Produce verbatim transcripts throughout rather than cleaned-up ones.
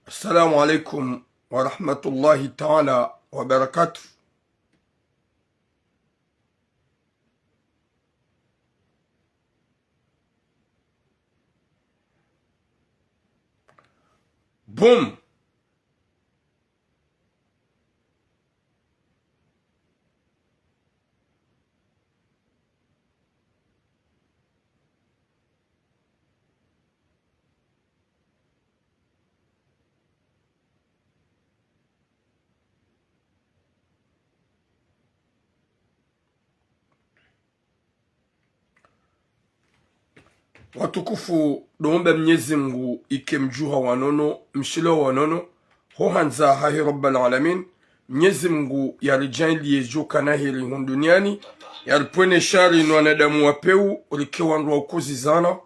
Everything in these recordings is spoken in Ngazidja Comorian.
السلام عليكم ورحمة الله تعالى وبركاته. Boom. Watukufu, ndo omba Mnyezi Mngu ike mdjuha wa nono, mshilo wa nono, ho handza hahe Rabbal Alamin. Mnyezi Mngu yaridjaanliye djo kana heri hunu duniani, yaripvwene shari no wanadamu wa pewu, rike wandru wa ukozizana,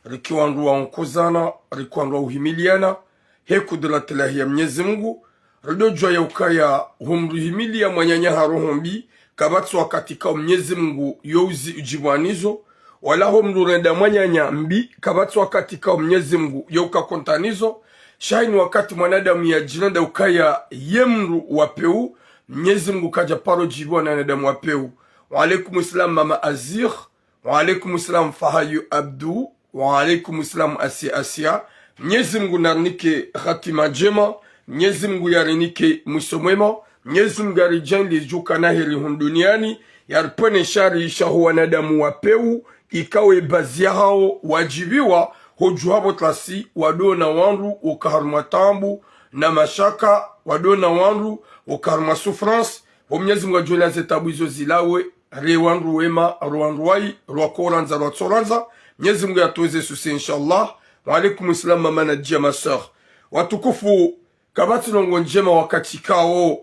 rike wandru wa ukozana, rike wandru wa uhimiliana, he kudrat lahi ya Mnyezi Mngu, rido djuwa ya ukaya ho mdru himiliya mwananya ha roho mbi, kapvatsi wakati kao Mnyezi Mngu yo uzi udjibwanizo, wala ho mdru renda mwananya mbi, kapvatsi wakati kao Mnyezi Mngu yo uka kontanizo. Sha hayini wakati mwanadamu yadjirenda ukaya ye mdru wa pewu, Mnyezi Mngu kadja paro djibiwa na wanadamu wa pewu. Wa alaikum salam Mama Azir. Wa alaikum salam Fahayu Abdu. Wa alaikum salam Asia Asia. Mnyezi Mngu narinike hatima ndjema. Mnyezi Mngu yarinike mwiso mwema. Mnyezi Mngu yaridjaanliye djo kana heri hunu duniani. Yaripvwene shari sha ho wanadamu wa pewu. Ikao ye bazi yahao wadjibiwa. Ho djuha pvo tlasi wado na wandru woka harumwa taabu na mashaka. Wado na wandru woka harumwa souffrance. Ho Mnyezi Mngu yadjo laze taabu izo zilawe, re wandru wema, re wandru wayi, rwako randza, rwatso randza. Mnyezi Mngu yatowe ze soucis, inshallah. Wa alaikum salam, Mama Nadia, ma sœur. Watukufu, kapvatsi ndrongo ndjema wakati kao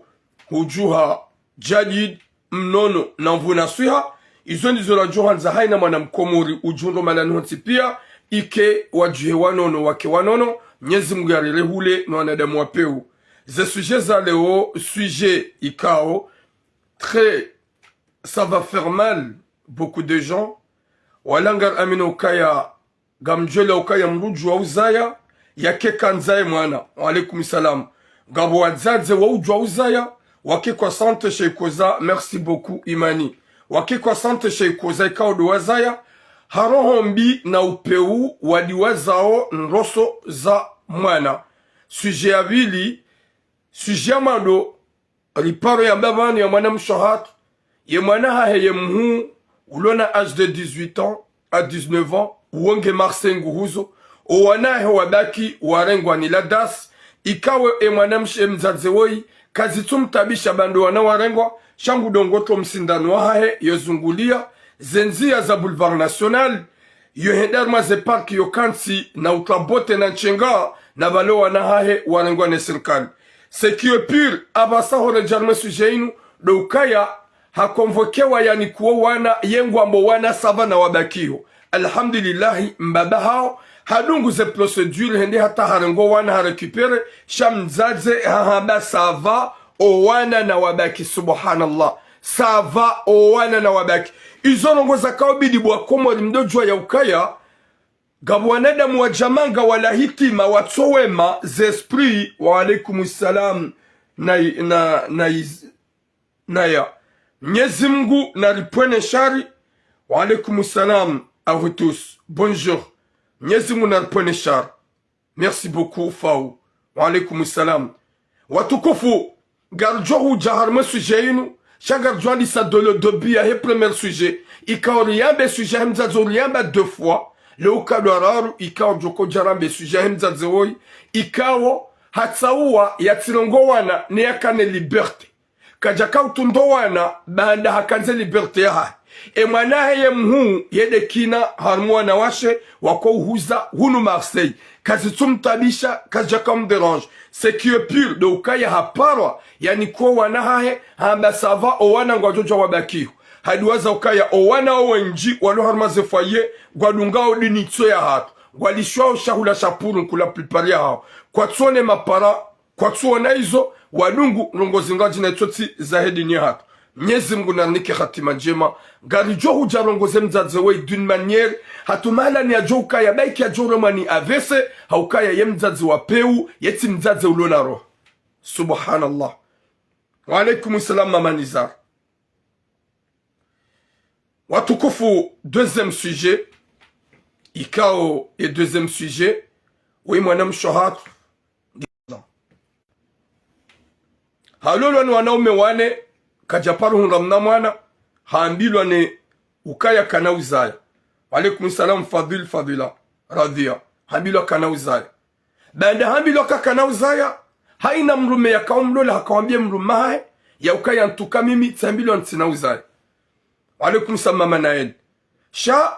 hudjuha jadid, mnono, na nvuu na swiha. Izo ndizo radjo handza hayina mwana mkomori udjundro malani hontsi piya, ike wadjuhe wa nono, wake wa nono, Mnyezi Mngu yarirehule no wanadamu wa pewu. Ze sujet za leo, sujet ikao très, ça va faire mal beaucoup de gens. Wala ngari amini ukaya, ngamdjuwelewa ukaya mdru udjuwa uzaya, yake kandzaye mwana. Wa alaikum salam. Ngapvo wadzadze wa udjuwa uzaya, wake kwasante sha ikoza, merci beaucoup Imani. Wake kwasante sha ikoza ikao ndo wazaya, ha roho mbi na upewu wadi wazao ndroso za mwana. Sujet ya pvili, sujet ya mwando, riparo yamba pvanu ya mwanamshe hatru, ye mwana hahe ye mhuu, ulo na âge de dix-huit ans à dix-neuf ans, uwo nge Marseille nguhuzo, o wana hahe wabaki warengwa ni la DASS, ikao e mwanamshe e mdzadze woyi, kazitsu mtabisha ba ndo wana warengwa, sha ngu ndo ngotso msindano wahahe, yo zunguliya ze ndziya za Boulevard National, yo henda harumwa ze parc yo kantsi na utwa bote na ntsenga na pvalo wana hahe warengwa ne sirikali. Ce qui est pire, apvasa ho redja harumwa e sujet inu, ndo ukaya ha convoquewa yanikuwo wana ye ngwambo wana ça va na wabakiho. Alhamdulillahi, mbaba hawo, hadungu ze procédure hende hata harengo wana ha récupérer, sha mdzadze hahamba ça va, o wana na wabaki, subhanallah. Ça va, o wana na wabaki. Izo ndrongo zakao bidi bo wa Komori mdo djuwa ya ukaya, ngapvo wanadamu wadjamanga wala hitima watso wema ze esprit. Wa alaikum salam. Na, na, na, naya. Mnyezi Mngu naripvwene shari. Wa alaikum salam à vous tous. Bonjour. Mnyezi Mngu naripvwene shari. Merci beaucoup, Fau. Wa alaikum salam. Watukufu, ngaridjo hudja harumwa e sujet inu, sha ngaridjo andisa dolo dobiya he premier sujet. Ikao riyambe sujet he mdzadze uriyamba deux fois. Leo uka ndo wa raru, ikao djoko djarambe sujet he mdzadze woyi. Ikao hatsauwa yatsirongo wana ne yakane liberté. Kadjaka utundo wana, baanda hakandze liberté yahahe. E mwana hahe ye mhuu, ye nde kina, harumwa wanawashe, wako uhuza, hunu Marseille. Kazitsu mtabisha, kazidjaka mdéranger. Ce qui est pire, ndo ukaya haparwa, yanikuwo wana hahe, hamba ça va, o wana ngwadjo djuwa wabakiho. Hadi waza ukaya, o wana wo wendji, walo harumwa ze foyer, ngwadungao dini tso ya hatru. Ngwalishwao shahula sha purunku la plupart yahao. Kwatsuone mapara, kwatsuona izo, wadungu, ndrongo zingadji na itsotsi zahe dini yahatru. Mnyezi Mngu narinike hatima ndjema. Ngaridjo hudja rongoze mdzadze weyi d'une manière, hata mahalani yadjo ukaya bayiki yadjo remwa ni A V C, ha ukaya ye mdzadze wa pewu, ye tsi mdzadze ulo na roho. Subhanallah. Wa alaykum salam, Mama Nizar. Watukufu, deuxième sujet. Ikao ye deuxième sujet, weyi mwanamshe hatru halolwa ni wanaume wane, kadja paro hundra mna mwana, hambilwa ne ukaya kana uzaya. Wa alaykum salam, Fadhil, Fadhila, Radhia. Hambilwa kana uzaya. Baanda hambilwa ka kana uzaya, hayina mdrume yakao mlola hakao wambie mdrume hahe, ya ukaya ntuka mimi, tsambilwa ntsina uzaya. Wa alaykum salam, Mama Nael. Sha,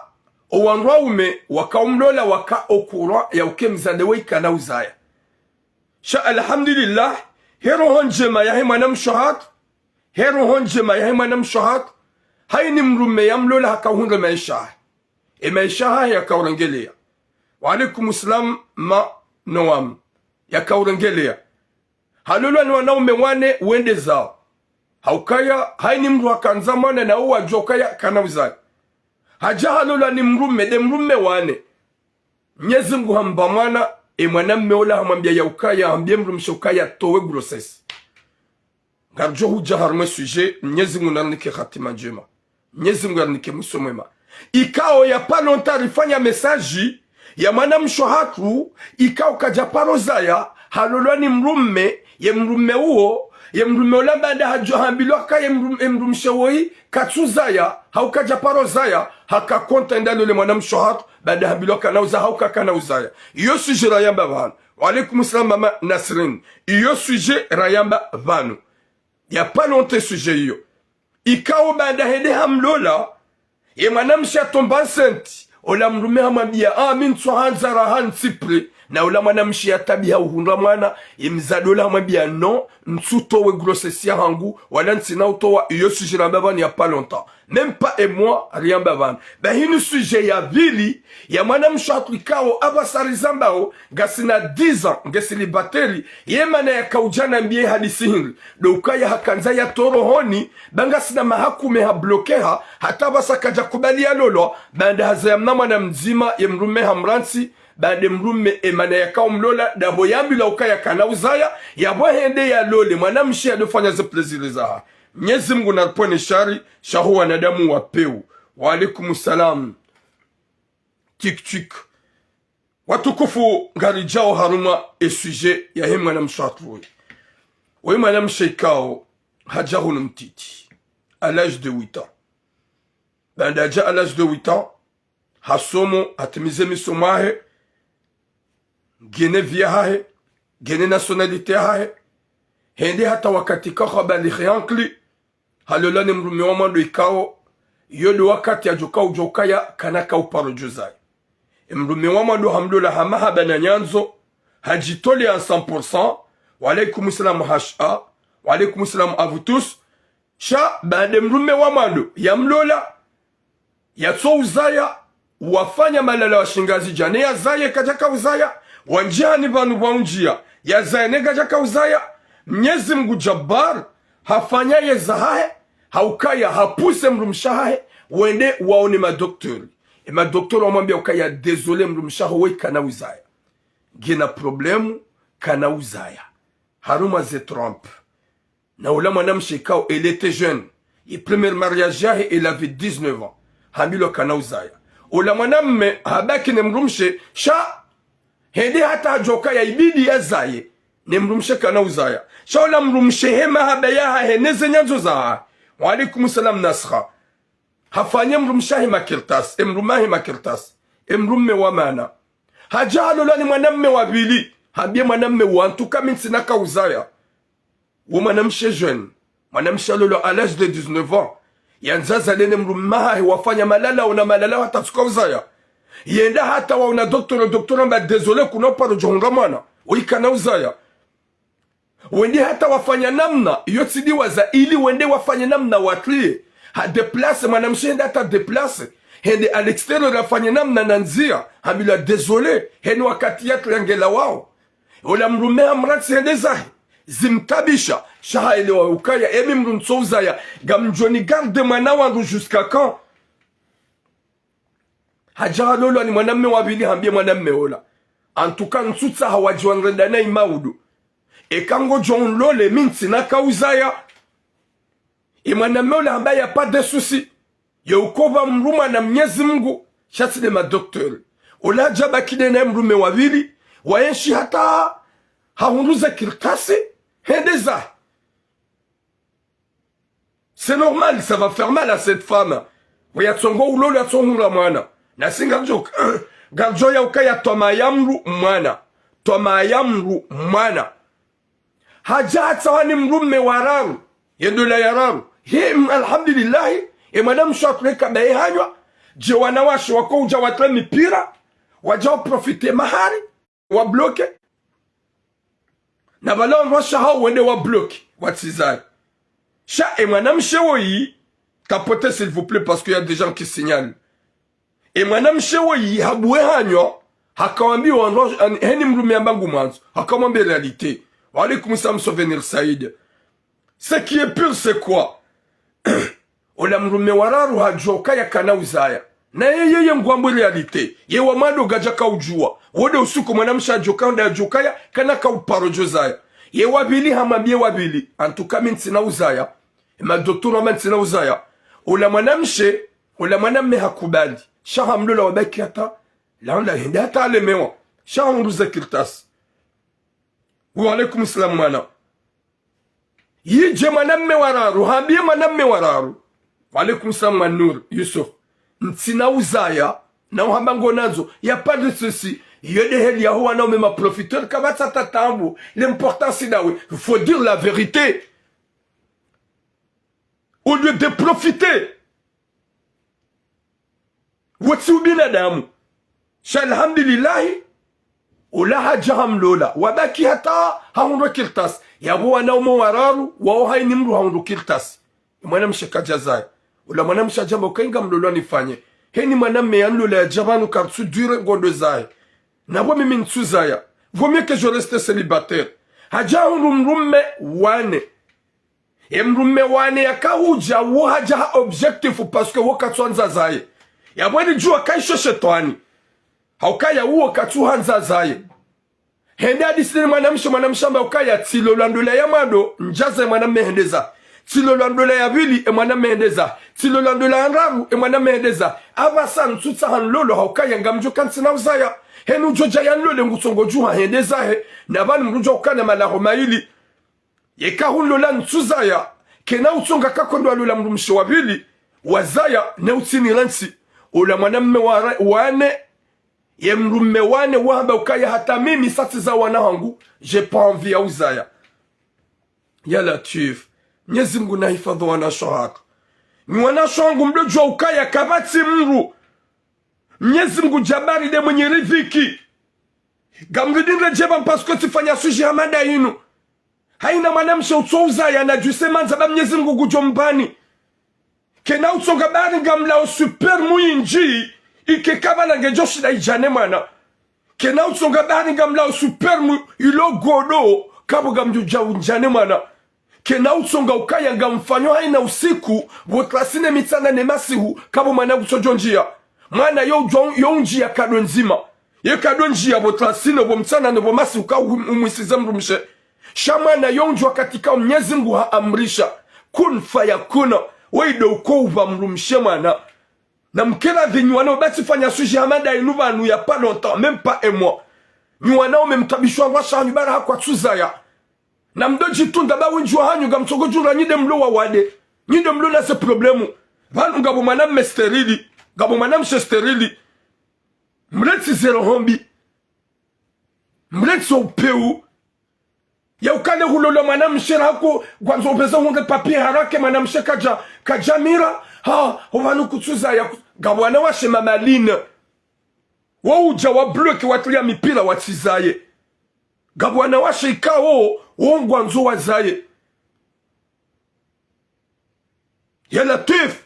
owandru waume wakao mlola waka au courant ya uke mdzadze weyi kana uzaya. Sha, alhamdulillah, he roho ndjema yahe mwanamshe hatru, he roho ndjema yahe mwanamshe hatru, hayini mdrume yamlola hakao hundra maesha hahe. E maesha hahe yakao urengeleya. Wa alaykum salam, Ma Noam. Yakao urengeleya. Halolwa ni wanaume wane wende zao. Ha ukaya, hayini mdru hakandza mwana na uwo wadjuwa ukaya kana uzaya. Hadja halolwa ni mdrume, nde mdrume wane. Mnyezi Mngu hamba mwana, e mwanamme ola hamwambia ya ukaya, hambie mdrumshe ukaya towe grossesse. Ngaridjo hudja harumwa e sujet, Mnyezi Mngu narinike hatima ndjema. Mnyezi Mngu yarinike mwiso mwema. Ikao ya pas longtemps rifanya message ya mwanamshe hatru, ikao kadja paro zaya, halolwa ni mdrume, ye mdrume uwo, ye mdrume ola baanda hadjo hambilwa ka ye mdrum-, ye mdrumshe woyi katsu zaya, hau kadja paro zaya, haka konta enda lole mwanamshe hatru, baanda hambilwa kana uzaya, hau ka kana uzaya. Iyo sujet rayamba pvanu. Wa alaykum salam, Mama Nasrin. Iyo sujet rayamba pvanu. Ya pas longtemps sujet iyo. Ikao baanda hende hamlola, ye mwanamshe yatomba enceinte, ola mdrume hamwambia, ah, mi ntsu handza raha ntsipvre, na ola mwanamshe yatabiha uhundra mwana, ye mdzadze ola hamwambia, non, ntsu towe grossesse yahangu, wala ntsina utowa, iyo sujet ramba pvanu ya pas longtemps. Même pas un mois, riyamba pvanu. Ba hini sujet ya pvili, ya mwanamshe hatru ikao apvasa rizambao, ngasina dix ans, nge célibataire, ye mana yakao udja nambie hadisi hindri, ndo ukaya hakandza yatowe rohoni, ba ngasina maha kume hablokeha, hata apvasa kadja kubali yalolwa, baanda hazaya mna mwana mdzima, ye mdrume hamrantsi, baanda mdrume e mana yakao mlola, ndapvo yambilwa ukaya kana uzaya, yapvo hende yalole, mwanamshe yadofanya ze plaisir zaha. Mnyezi Mngu naripvwene shari, shahu wanadamu wa pewu. Wa alaykum salam. Tik tik. Watukufu, ngaridjao harumwa e sujet yahe mwanamshe hatru woyi. Woyi mwanamshe ikao hadja hunu mtiti, à l'âge de huit ans. Baanda hadja à l'âge de huit ans, hasomo, hatimize misomo yahe, ngena vie yahahe, ngena nationalité yahahe, hende hata wakati ikao habalighi ankili, halolwa ni mdrume wa mwando ikao, iyo ndo wakati yadjo kao udjo kaya kana kao paro djo zaya. E mdrume wa mwando hamlola ha mahaba na nyandzo, hadjitolea à cent pour cent. Wa alaykum salam H A, wa alaykum salam à vous tous. Sha, baanda mdrume wa mwando yamlola, yatso uzaya, wafanya malala wa shingazidja ne yazaye kadja kao uzaya, wandjihani pvanu pvwa undjia, yazaye ne kadja kao uzaya. Mnyezi Mngu Jabbar, hafanya ye zahahe, ha ukaya hapuse mdrumshe hahe, wende waone madoktori. E madoktori wamwambia ukaya désolé mdrumshe haho woyi kana uzaya. Ngena problème, kana uzaya. Harumwa ze trompes. Na ola mwanamshe ikao, elle était jeune. Ye premier mariage yahe, elle avait dix-neuf ans. Hambilwa kana uzaya. Ola mwanamme, habaki ne mdrumshe, sha, hende hata hadjo kaya ibidi yazaye. Ne mdrumshe kana uzaya. Sha ola mdrumshe he mahaba yahahe, ne ze nyandzo zahahe. Wa alaykum salam Nasra. Hafanye mdrumshe hahe makartasi, e mdrume hahe makartasi, e mdrume wa mana. Hadja halolwa ni mwanamme wa pvili, hambie mwanamme wa ntruka mi ntsina kao uzaya. Wo mwanamshe jeune, mwanamshe halolwa à l'âge de dix-neuf ans. Yandza zale ne mdrume hahe wafanya malala, ona malala hata tsu kao uzaya. Yenda hata waona doktoro, doktoro hamba désolé kuna uparo djo hundra mwana. Woyi kana uzaya. Wende hata wafanya namna, iyo tsi ndiwaza ili wende wafanye namna watriye. Ha déplacer, mwanamshe hende hata déplacer. Hende à l'extérieur hafanye namna na ndzia. Hambilwa désolé, heni wakati yatriya ngela wao. Ola mdrume hamrantsi hende zahe. Zimtabisha, sha haelewa ukaya, emi mdru ntso uzaya, ngamdjo ni garde mwana wangu jusqu'à quand? Hadja halolwa ni mwanamme wa pvili, hambie mwanamme ola: En tout cas, ntsutsaha wadje wanrenda na imaudu. Eka ngodjo unlole, mi ntsina ka uzaya. E mwanamme ola hamba: Y a pas de souci. Ye uko pva mdru mwana Mnyezi Mngu, sha tsi nde madocteur. Ola hadja baki nde naye mdrume wa pvili, waenshi hata hahundru ze kartasi, hende zahe. C'est normal, ça va faire mal à cette femme. Oya tsongo ulolwa, yatsohundra mwana. Nasi ngardjo, ngardjo ya ukaya twamaa ya mdru mwana. Twamaa ya mdru mwana. Hadja hatsaha ni mdrume wa raru, ye ndola ya raru. He, mm, alhamdulillahi, e mwanamshe watruleka baye hanywa, dje wanawashe wako udja watre mipira, wadja waprofite mahari, wabloke. Na pvala wandru washe hao wende wabloke, watsizaye. Sha e mwanamshe woyi, tapoter s'il vous plaît, parce qu'il y a des gens qui signalent. E mwanamshe woyi habuwe hanywa, hakawambia wandru, an-, heni mdrume amba ngumwandzo, hakamwambia réalité. Wa alaykum salam, Souvenir Saïd. Ce qui est pire, c'est quoi? Ola mdrume wa raru hadjuwa ukaya kana uzaya. Na ye, ye, ye ngwambo réalité. Ye wa mwando ngadja ka udjuwa. Wo nde usiku mwanamshe hadjuwa ka, nda hadjuwa ukaya kana ka uparo djo zaya. Ye wa pvili hamwambie wa pvili: En tout cas, mi ntsina uzaya. E madocteur wamba ntsina uzaya. Ola mwanamshe, ola mwanamme hakubali. Sha hamlola wabaki hata, la, la, hende hata halemewa. Sha hundru ze kartasi. Wa alaykum salam mwana. Yidje mwanamme wa raru, hambie mwanamme wa raru. Wa alaykum salam wa Nour, Yusuf. Ntsina uzaya, na uhamba ngonandzo, y a pas de souci. Yo nde heli yaho wanaume ma profiteurs, kapvatsi hata taabu, l'important c'est dawe. Il faut dire la vérité. Au lieu de profiter. Wo tsi ubinadamu. Sha alhamdulillahi, ola hadja hamlola. Wabaki hata hahundru kartasi. Yapvo wanaume wa raru, wao hayini mdru hahundru kartasi. E mwanamshe kadja zaya. Ola mwanamshe hadja hamba ukaya ngamlolwa nifanye. Heni mwanamme yanlola yadja pvanu kartsu dure ngondo zahe. Na pvo mimi ntsuzaya. Vaut mieux que je reste célibataire. Hadja hahundru mdrume wa ne. E mdrume wa ne yaka hudja wo hadja ha objectif parce que wo katsuandza zaye. Yapvo eli djuwa kayisho shetwani. Haukaya wo katsuhandza zaye. Hende hadisi ni mwanamshe, mwanamshe hamba ukaya tsilolwa ndola ya mwando, ndjaza e mwanamme hende zahe. Tsilolwa ndola ya pvili, e mwanamme hende zahe. Tsilolwa ndola ya ndraru, e mwanamme hende zahe. Apvasa ntsutsaha nlolwe haukaya ngamdjo ka ntsina uzaya. Heni udjo dja yanlole ngutsongo djuha hende zahe. Na pvanu mdru djuwa ukana malaho mayili. Yeka hunlola ntsuzaya, kena utsonga kakondo alola mdrumshe wa pvili, wazaya, ne utsinira ntsi. Ola mwanamme wa ra-, wa ne, ye mdrume wa ne wahamba ukaya hata mimi sa tsiza wana hangu, j'ai pas envie ya uzaya. Ya Latwif, Mnyezi Mngu nahifadhwi wanashe hatru. Nyi wanashe hangu mdo djuwa ukaya kapvatsi mdru. Mnyezi Mngu Jabari nde mwenye riziki. Ngamridi ndredjeba mpasko tsifanya sujet hama nda yinu. Hayina mwanamshe utso uzaya na djuse mandza ba Mnyezi Mngu ngudjo mbani. Kena utsonga bari ngamlao sperme yindji, ike kabala ngedjo shinda idjane mwana. Kena utsonga bari ngamlao sperme ilo godo, kapvo ngamdjo dja undjane mwana. Kena utsonga ukaya ngamfanyo hayina usiku, pvo trasine mitsana ne masihu, kapvo mwana ngutsodjo ndjia. Mwana yo djo, yo undjia kado ndzima. Ye kado ndjia pvo trasine, pvo mitsana ne pvo masihu ka u-, umwisize mdrumshe. Sha mwana yo undjia wakati ka Mnyezi Mngu ha amrisha. Kun fayakun. Wo ido uko upva mdrumshe mwana. Na mkera pvi nyi wana ubatsi fanya sujet hama nda yinu pvanu y a pas longtemps, même pas un mois. Nyi wana umemtabishwa ngwasha hanyu bara hakwa tsuzaya. Na mdo djitunda ba wendji wa hanyu ngamtsongo djura nyi nde mlo wawade. Nyi nde mlo na ze problème. Pvanu ngapvo mwanamme stérile. Ngapvo mwanamshe stérile. Mretsi ze roho mbi. Mretsi upeu. Ya ukane hulolwa mwanamshe raho, ngwandzo upveze hundre papier haraka mwanamshe kadja, kadja mira. Ha, opvanu kutsuzaya ku-, ngapvo wanawashe mamaline. Wo udja wa bloqué watulia mipira watsizaye. Ngapvo wanawashe ikao, wo ngwandzo wazaye. Ya Latwif,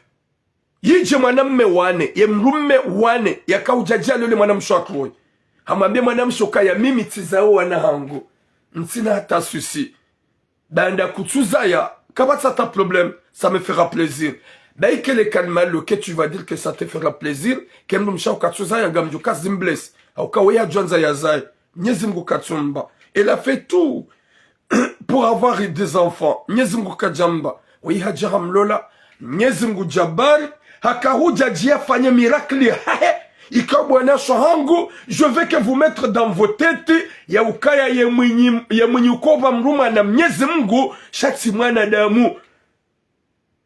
yidje mwanamme wa ne, ye mdrume wa ne, yaka udja dja lole mwanamshe wa troyi. Hamwambie mwanamshe ukaya mimi tsizao wana hangu. Ntsina hata souci. Baanda kutsuzaya, kapvatsi hata problème, ça me fera plaisir. Baike le kalima lo que tu vas dire que ça te fera plaisir, ke mdrumshe hauka tsuzaya ngamdjo ka zimblesser. Hauka weye hadjwandza yazaye. Mnyezi Mngu katsumba. Elle a fait tout pour avoir des enfants. Mnyezi Mngu kadjamba. Weye hadja hamlola. Mnyezi Mngu Jabari, haka hudja djiya fanye miracle hahe. Ika bwana sho hangu, je veux que vous mettre dans vos têtes, ya ukaya ye mwinyi, ye mwinyi uko pva mdru mwana Mnyezi Mngu, sha tsi mwanadamu.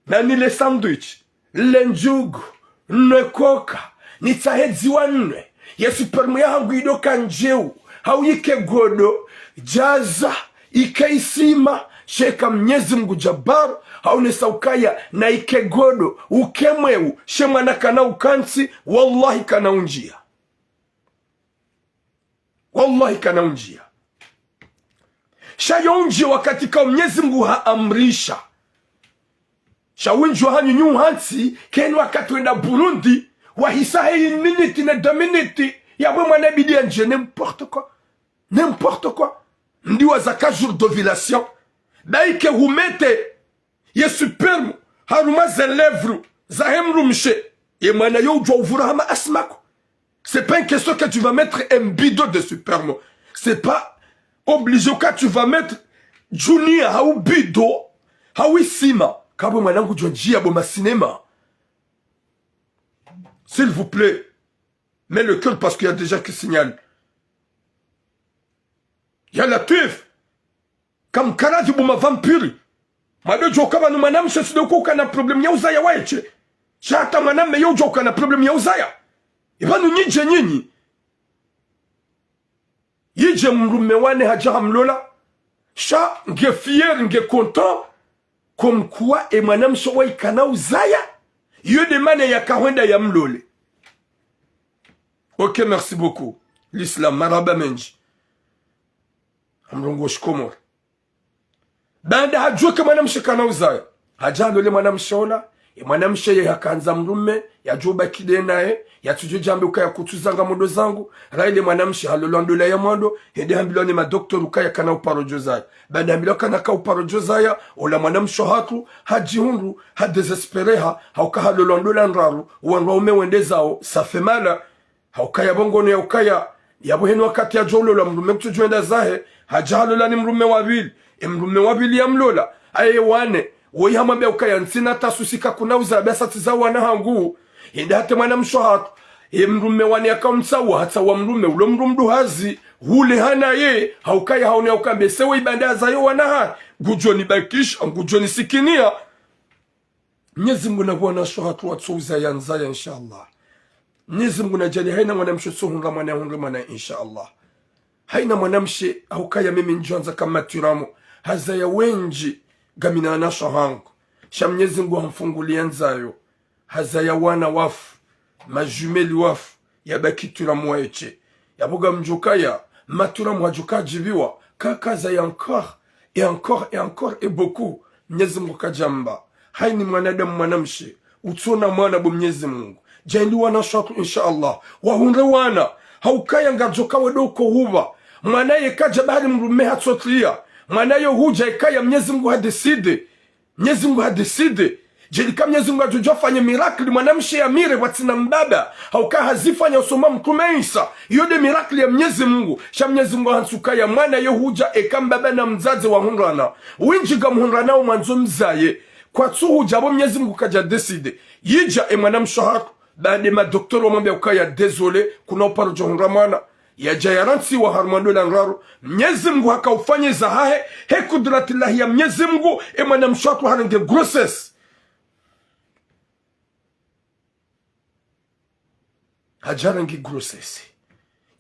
Na nile sandwich, nile ndjugu, nwe koka, nitsahe dziwa nwe, ye sperme ya hangu idoka ndjeu, hau yike godo, djaza, ike isima, sha eka Mnyezi Mngu Jabbar, haonesa ukaya na ike godo, uke mweu, she mwana kana ukantsi, wallahi kana undjiya. Wallahi kana undjiya. Sha yo undjiya wakati ka Mnyezi Mngu haamrisha. Sha wendji wahanyu nyi uhantsi, keni wakati wenda Burundi, wahisa he minute na deux minutes, yapvo mwana bidi yandje, n'importe quoi. N'importe quoi. Ndiwaza ka jour d'ovulation. Baike humete ye sperme harumwa ze lèvres zahe mdrumshe. Ye mwana yo udjuwa uvura hama asima ko. C'est pas une question que tu vas mettre un bidon de sperme. C'est pas obligé que tu vas mettre djuniya hau bidon, hau isima. Kapvo mwana ngudjo ndjiya bo ma cinéma. S'il vous plaît. Mets le cœur parce qu'il y a des gens qui signalent. Ya Latwif. Kamkaradhi bo ma vampire. Mwado djo kaba nu mwanamshe tsi ndo uka na problème ya uzaya waye she. Sha hata mwanamme yo udjo uka na problème ya uzaya. Ipvanu nyidje nyinyi. Yidje mdrume wane hadja hamlola. Sha nge fier, nge content. Comme quoi e mwanamshe waye kana uzaya. Yo nde mana yaka hwenda yamlole. Ok, merci beaucoup. L'islam, marahaba mendji. Hamrongowa shikomori. Baanda hadjuwa ke mwanamshe kana uzaya. Hadja halole mwanamshe ola. E mwanamshe ye hakandza mdrume, yadjo baki nde naye, yatsudjo djambe ukaya kutsuzanga modo zangu, raha ile mwanamshe halolwa ndola ya mwando, hende hambilwa ni madoktori ukaya kana uparo djo zaya. Baanda hambilwa kana ka uparo djo zaya, ola mwanamshe hatru, hadjihundru, hadésespérer ha, hauka halolwa ndola ndraru, wandru waume wende zawo, ça fait mal. Haukaya pvo ngono ya ukaya, yapvo heni wakati yadjo ulolwa mdrume kutsudjo enda zahe, hadja halola ni mdrume wa pvili. E mdrume wa pvili yamlola, aye wane, woyi hamwambia ukaya ntsina tasusi ka kuna uzaya bia sa tsiza wana hangu. Hende hata mwanamshe hatru. E mdrume wane yaka umtsawa, hatsawa mdrume, ulo mdru mdru hazi, hule hana ye, haukaya haone ya uka mbe se woyi baanda yazaye wana ha, ngudjo nibakisha, ngudjo nisikiniya. Mnyezi Mngu na pvwana sho hatru watso uzaya nzaya, inshallah. Mnyezi Mngu na djaaliye hayina mwanamshe tso hundra mwana, hundra mwana, inshallah. Hayina mwanamshe, haukaya mimi ndjo andza kama turamo. Hazaya wendji, ngamina wana sho hangu. Sha Mnyezi Mngu hamfunguliya nzayo. Hazaya wana wafu, ma jumelles wafu, yabaki turamo waye she. Yapvo ngamdjo kaya, ma turamo hadjo ka djibiwa, kaka zaya encore, et encore, et encore, et beaucoup. Mnyezi Mngu kadjamba. Hayini mwanadamu mwanamshe, utsona mwana bo Mnyezi Mngu. Djaaliya wana sho hatru, inshallah. Wahundre wana, haukaya ngardjo ka wedo uko hupva. Mwana ye kadja bahari mdrume hatsotriya. Mwana yo hudja ikaya Mnyezi Mngu hadécidé. Mnyezi Mngu hadécidé. Djelika Mnyezi Mngu hadjodjo fanye miracle, mwanamshe yamire pvwatsina mbaba. Hauka hazifanya usoma mtrume Isa. Iyo nde miracle ya Mnyezi Mngu. Sha Mnyezi Mngu hantsi ukaya mwana yo hudja eka mbaba na mdzadze wahundrana. Wendji ngamhundranao mwandzo mzaye. Kwatsu hudja pvo Mnyezi Mngu kadja décidé. Yidja e mwanamshe hatru. Baanda e madoktori wamwambia ukaya désolé, kuna uparo djo hundra mwana. Yadja yarantsiwa harumwa ndola ndraru. Mnyezi Mngu haka ufanya zahahe, he kudratillahi ya Mnyezi Mngu, e mwanamshe hatru harenge grossesse. Hadja harenge grossesse.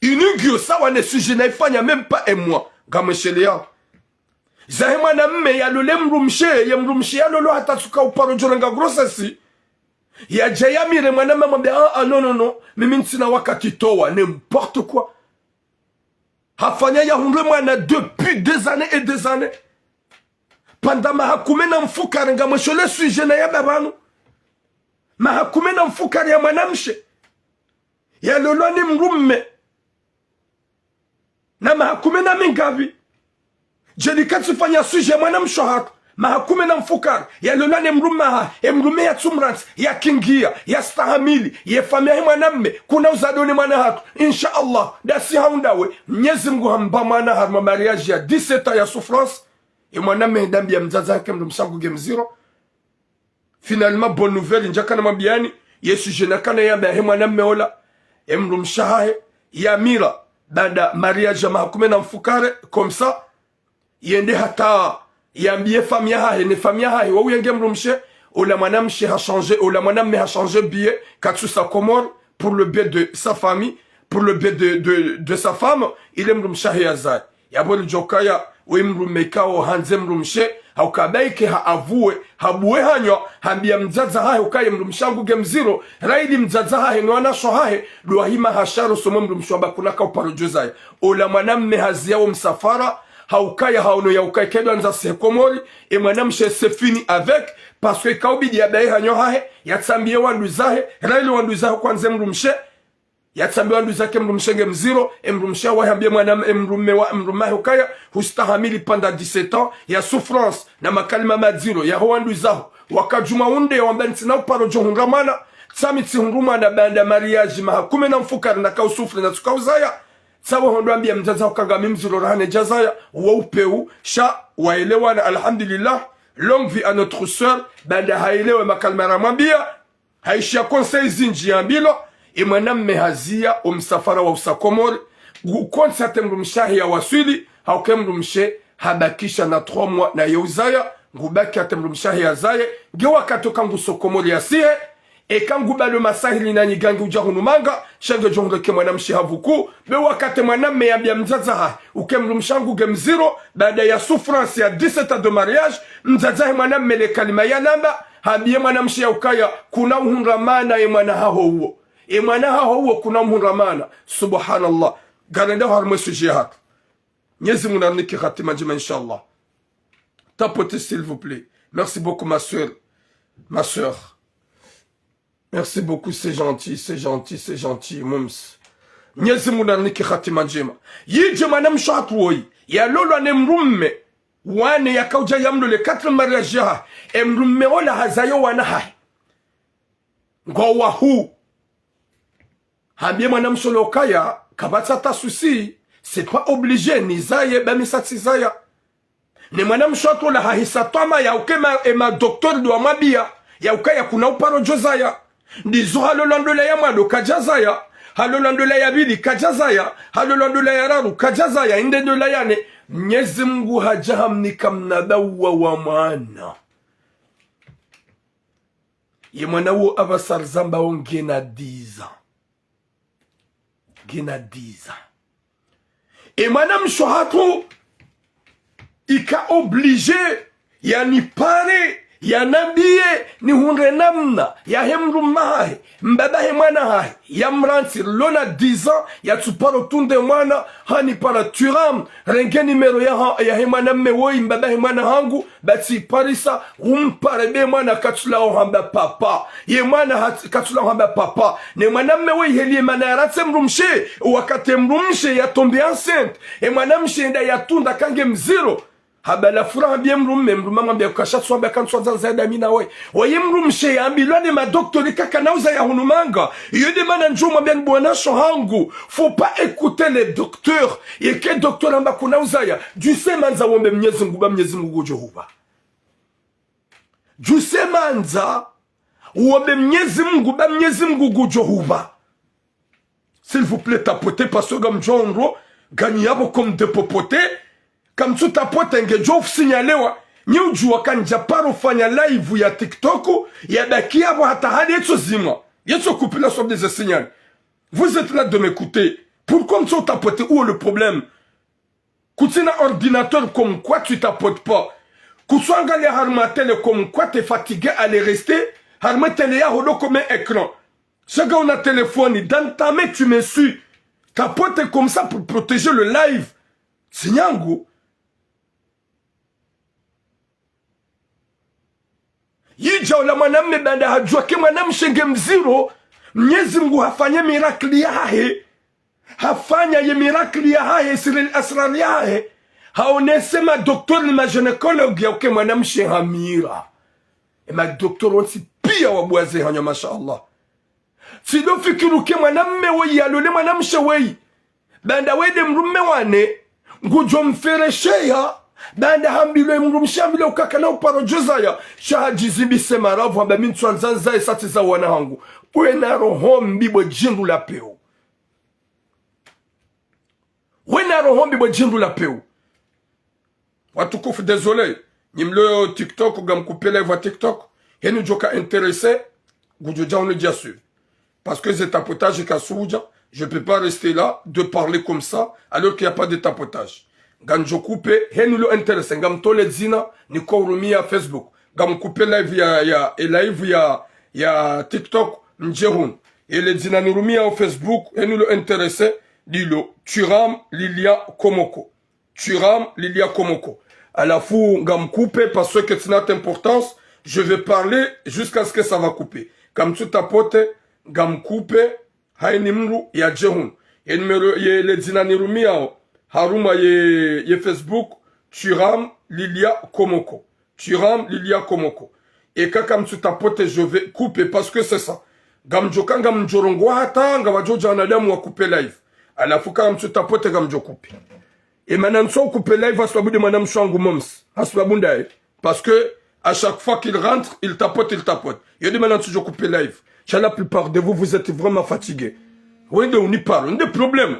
Inu ngiyo sawa ne sujet nayifanya même pas un mois. Ngamwesheleya. Zahe mwanamme yalole mdrumshe, ye mdrumshe yalolo hata tsuka uparo djo renga grossesse. Yadja yamire mwanamme hamwambia, ah, ah, non, non, non. Mimi ntsina wakati towa, n'importe quoi. Hafanya yahundre mwana depuis des années et des années. Pvanda maha kume na mfukare ngamwesho le sujet nayamba pvanu. Maha kume na mfukare ya mwanamshe. Yalolwa ni mdrume. Na maha kume na mingapvi. Djeli katsufanya sujet mwanamshe hatru, maha kume na mfukare, yalolwa ne mdrume hahe, e mdrume yatsumrantsi, yakingia, yastahamili, ye famiyi yahe mwanamme, kuna uzado ne mwana hatru. Insha Allah, ndasi hau ndawe, Mnyezi Mngu hamba mwana harumwa mariage ya dix-sept ans ya souffrance, e mwanamme henda hambia mdzadze hake mdrumshe hangu nge mdziro. Finalement, bonne nouvelle, ndjakana mwambiani, ye sujet nakana yamba yahe mwanamme ola, e mdrumshe hahe, yamira, baanda mariage ya maha kume na mfukare, comme ça, yende hata yambie famiyi yahahe, ne famiyi yahahe, wauye nge mdrumshe, ola mwanamshe ha changé, ola mwanamme ha changé billet, katsusa Comores, pour le bien de sa famille, pour le bien de, de, de sa femme, ile mdrumshe hahe yazaye. Yapvo lidjokaya, we mdrume kao handze mdrumshe, hauka baike ha avoué, habuwe hanywa, hambia mdzadze hahe ukaya ye mdrumshe hangu nge mdziro, raili mdzadze hahe no wanashe wahahe, ndo wahima ha sharo somwe mdrumshe wamba kuna ka uparo djozaya. Ola mwanamme hazia wo msafara, haukaya haono ya ukaya kedwa ndza sehe Komori, e mwanamshe c'est fini avec, parce que kaubidi yabaye hanywa hahe, yatsambie wandru zahe, raili wandru zahe kwandze mdrumshe, yatsambie wandru zake mdrumshe nge mdziro, e mdrumshe wahe hambie mwana, e mdrume wa, mdrume wahe ukaya, hustahamili pendant dix-sept ans ya souffrance, na makalima madziro, yaho wandru zaho, wakadjuma unde, wamba ntsina uparo djo hundra mwana, tsami tsihundru mwana baanda mariage maha kume na mfukare naka usouffrir na tsuka uzaya, tsawe hondo hambia mdzadze uka ngami mdziro raha ne djazaya, uwo upeu, sha, waelewana, alhamdulillah, longue vie à notre sœur, baanda haelewe makalima ramwambia, haishia conseil zindji yambilwa, e mwanamme hazia o msafara wa usa Komori, ngu konsi hata e mdrumshe hahe yawaswili, hauka e mdrumshe habakisha na trois mois naye uzaya, ngubaki hata e mdrumshe hahe yazaye, nge wakati uka nguso Komori yasihe, eka ngubalo masahili na nyigangi udja hunu manga, sha ngedjo hundreke mwanamshe havuku, be wakati e mwanamme yambia mdzadze hahe, uka e mdrumshe hangu nge mdziro, baanda ya souffrance ya dix-sept ans de mariage, mdzadze hahe mwanamme le kalima yalamba, hambie mwanamshe ya ukaya, kuna uhundra mana e mwana haho uwo. E mwana haho uwo kuna uhundra mana. Subhanallah. Ngarendao harumwa e sujet yahatru. Mnyezi Mngu narinike hatima ndjema, inshallah. Tapoter, s'il vous plaît. Merci beaucoup, ma sœur. Ma sœur. Merci beaucoup, c'est gentil, c'est gentil, c'est gentil, Mumsi. Mnyezi Mngu narinike hatima ndjema. Yidje mwanamshe hatru woyi, yalolwa ne mdrume, wane yakaudja yamlole quatre mariage yahahe, e mdrume ola hazayo wana hahe. Ngo wahu. Hambie mwanamshe ola ukaya, kapvatsi hata souci, c'est pas obligé, nizaye, ba mi sa tsizaya. Ne mwanamshe hatru ola hahisa twama ya uka e ma, e ma docteur ndo wamwambia, ya ukaya kuna uparo djozaya. Ndizo halolwa ndola ya mwando kadjazaya, halolwa ndola ya pvili kadjazaya, halolwa ndola ya raru kadjazaya, inde ndola ya ne. Mnyezi Mngu hadja hamnika mnada uwa wa mwana. Ye mwana wo apvasa rizambao ngena dix ans. Ngena dix ans. E mwanamshe hatru ika obligé yanipare, yanambie, nihundre namna yahe mdrume hahe, mbaba he mwana hahe, yamrantsi, lona dix ans, yatsuparo tunde mwana, hanipara turam, renge numéro ya ha, yahe mwanamme woyi, mbaba he mwana hangu, ba tsiparisa, umpare be mwana katsulawa hamba papa. Ye mwana hat-, katsulawa hamba papa. Ne mwanamme woyi heli ye mana yarantse mdrumshe, wakati mdrumshe ya tombe enceinte. E mwanamshe enda yatunda ka nge mdziro. Habala furaha mbie mdrume, mdrume amwambia kukasha tswamba kantsu andza zaida mi na we. Woyi mdrumshe yambilwa ne madoktori ka kana uzaya hunu manga. Iyo nde mana ndjo mwambia ni bwana sho hangu. Faut pas écouter les docteurs. Yeke docteur amba kuna uzaya. Djuse mandza wombe Mnyezi Mngu ba Mnyezi Mngu ngudjo hupva. Djuse mandza wombe Mnyezi Mngu ba Mnyezi Mngu ngudjo hupva. S'il vous plaît, tapotez, parce que ngamdjo ndro, nganyi yapvo comme de popoter, kamtsu tapoter ngedjo usignalewa, nyi udjuwa kandja paro fanya live ya TikTok, yabaki yapvo hata hali yetso zimwa, yetso kupila sur des signal. Vous êtes là de m'écouter. Pourquoi mtsu tapoter, où est le problème ? Kutsina ordinateur comme quoi tu tapotes pas. Kutsuangalia harumwa télé comme quoi t'es fatigué à les rester harumwa télé yaho ndo comme un écran. Sha ngauna téléphone dans ta main, tu me suis. Tapoter comme ça pour protéger le live. Sinyangu. Yidja ola mwanamme baanda hadjuwa ke mwanamshe nge mdziro, Mnyezi Mngu hafanya miracle yahahe. Hafanya ye miracle yahahe, siril asrar yahahe. Haonese madoktori ni magynécologue ya uke mwanamshe hamira. E madoktori wontsi pia wabuwa ze hanywa, masha Allah. Tsidjofikiri uke mwanamme woyi yalole mwanamshe woyi. Baanda wende mdrumme wane, ngudjo mferesheya, baanda hambilwa mdrumshe hambilwa ukaya kana uparo djozaya, sha hadjizimbise maravu hamba mi ntsuandza ndzaye sa tsi za wana hangu. Wena roho mbi bo djindru la pewu. Wena roho mbi bo djindru la pewu. Watukufu, désolé. Nyi mlo TikTok, ngamkupe live ya TikTok. Heni djoka intéressé, ngudjo dja unu dja suivre. Parce que ze tapotage kazidja, je peux pas rester là de parler comme ça alors qu'il y a pas de tapotage. Ngamdjo kupe, heni lo intéressé, ngamtole dzina, niko urumia Facebook. Ngamkupe live ya, ya, e live ya, ya TikTok, mdje hunu. E le dzina nirumia o Facebook, heni lo intéressé, ndilo, Thuram Lilia Komoko. Thuram Lilia Komoko. Halafu ngamkupe parce que tsina importance, je vais parler jusqu'à ce que ça va couper. Kamtsu tapote, ngamkupe, hayini mdru yadje hunu. Ye numéro, ye le dzina nirumiao, harumwa ye, ye Facebook, Thuram Lilia Komoko. Thuram Lilia Komoko. Eka kamtsu tapote, je vais couper parce que c'est ça. Ngamdjoka ngamdjorongoa hata ngapvadjo dja wanadamu wakupe live. Halafu kamtsu tapote ngamdjo kupe. E mana ntsu kupe live hasibabu nde mwanamshe wangu Moms. Hasibabu ndaye. Parce que à chaque fois qu'il rentre, il tapote, il tapote. Yo nde mana ntsudjo kupe live. Sha la plupart de vous, vous êtes vraiment fatigués. Wende uniparo, nde problème.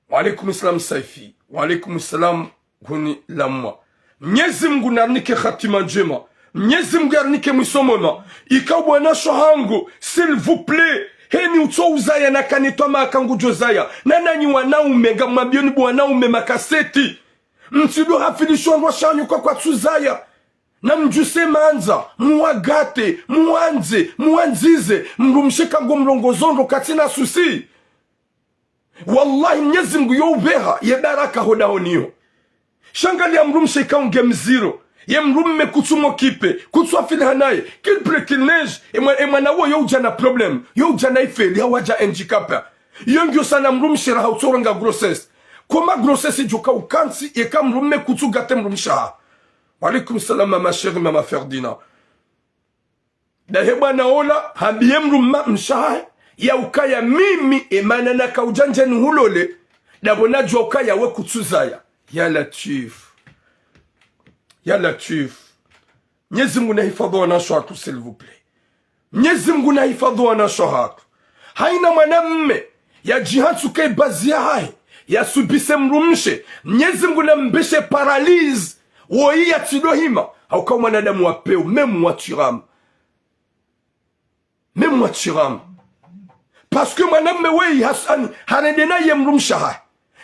Wa alaikum salam Saifi. Wa alaikum salam Guni Lamwa. Mnyezi Mngu narinike hatima ndjema. Mnyezi Mngu yarinike mwiso mwema. Ika bwana sho hangu, s'il vous plaît. Heni utso uzaya na kanitwa maka ngudjo zaya. Na nanyi wanaume, ngamwambioni bo wanaume makaseti. Mtsidjo hafilishwa ndrwa shanyu kwa kwatsu zaya. Na mdjuse mandza, muwagate, muwandze, muwandzize, mdrumshe kango mrongozo ndro katsina souci. Wallahi, Mnyezi Mngu yo upveha ye baraka ho dahoni ho. Sha angalia mdrumshe ika unge mziro, ye mdrumme kutsu mokipe, kutsu afili hanaye, qu'il pleut, qu'il neige, e mwa-, e mwana wo yo udja na problème, yo udja na ifeli, hau wadja handicapé. Yo ngiyo sana mdrumshe raha utsorenga grossesse. Koma grossesse idjoka ukantsi, yeka mdrumme kutsu gate mdrumshe haho. Wa alaikum salam, mama chérie, mama Ferdinand. Ndahe bwana ola, hambiye mdrumshe hahe, ya ukaya mimi, e mana naka udja ndje nihulole, ndapvo nadjua ukaya we kutsu zaya. Ya Latwif. Ya Latwif. Mnyezi Mngu nahifadhwi wanawashe hatru, s'il vous plaît. Mnyezi Mngu nahifadhwi wanawashe hatru. Haina mwanamme yadjihantsu ke bazi yahahe, yasubise mdrumshe, Mnyezi Mngu nambeshe paralyse, woyi yatsidjo hima, hauka mwanadamu wa pewu, même wa Thuram. Même wa Thuram. Parce que mwanamme weyi has-, ani, harende naye mdrumshe hahe.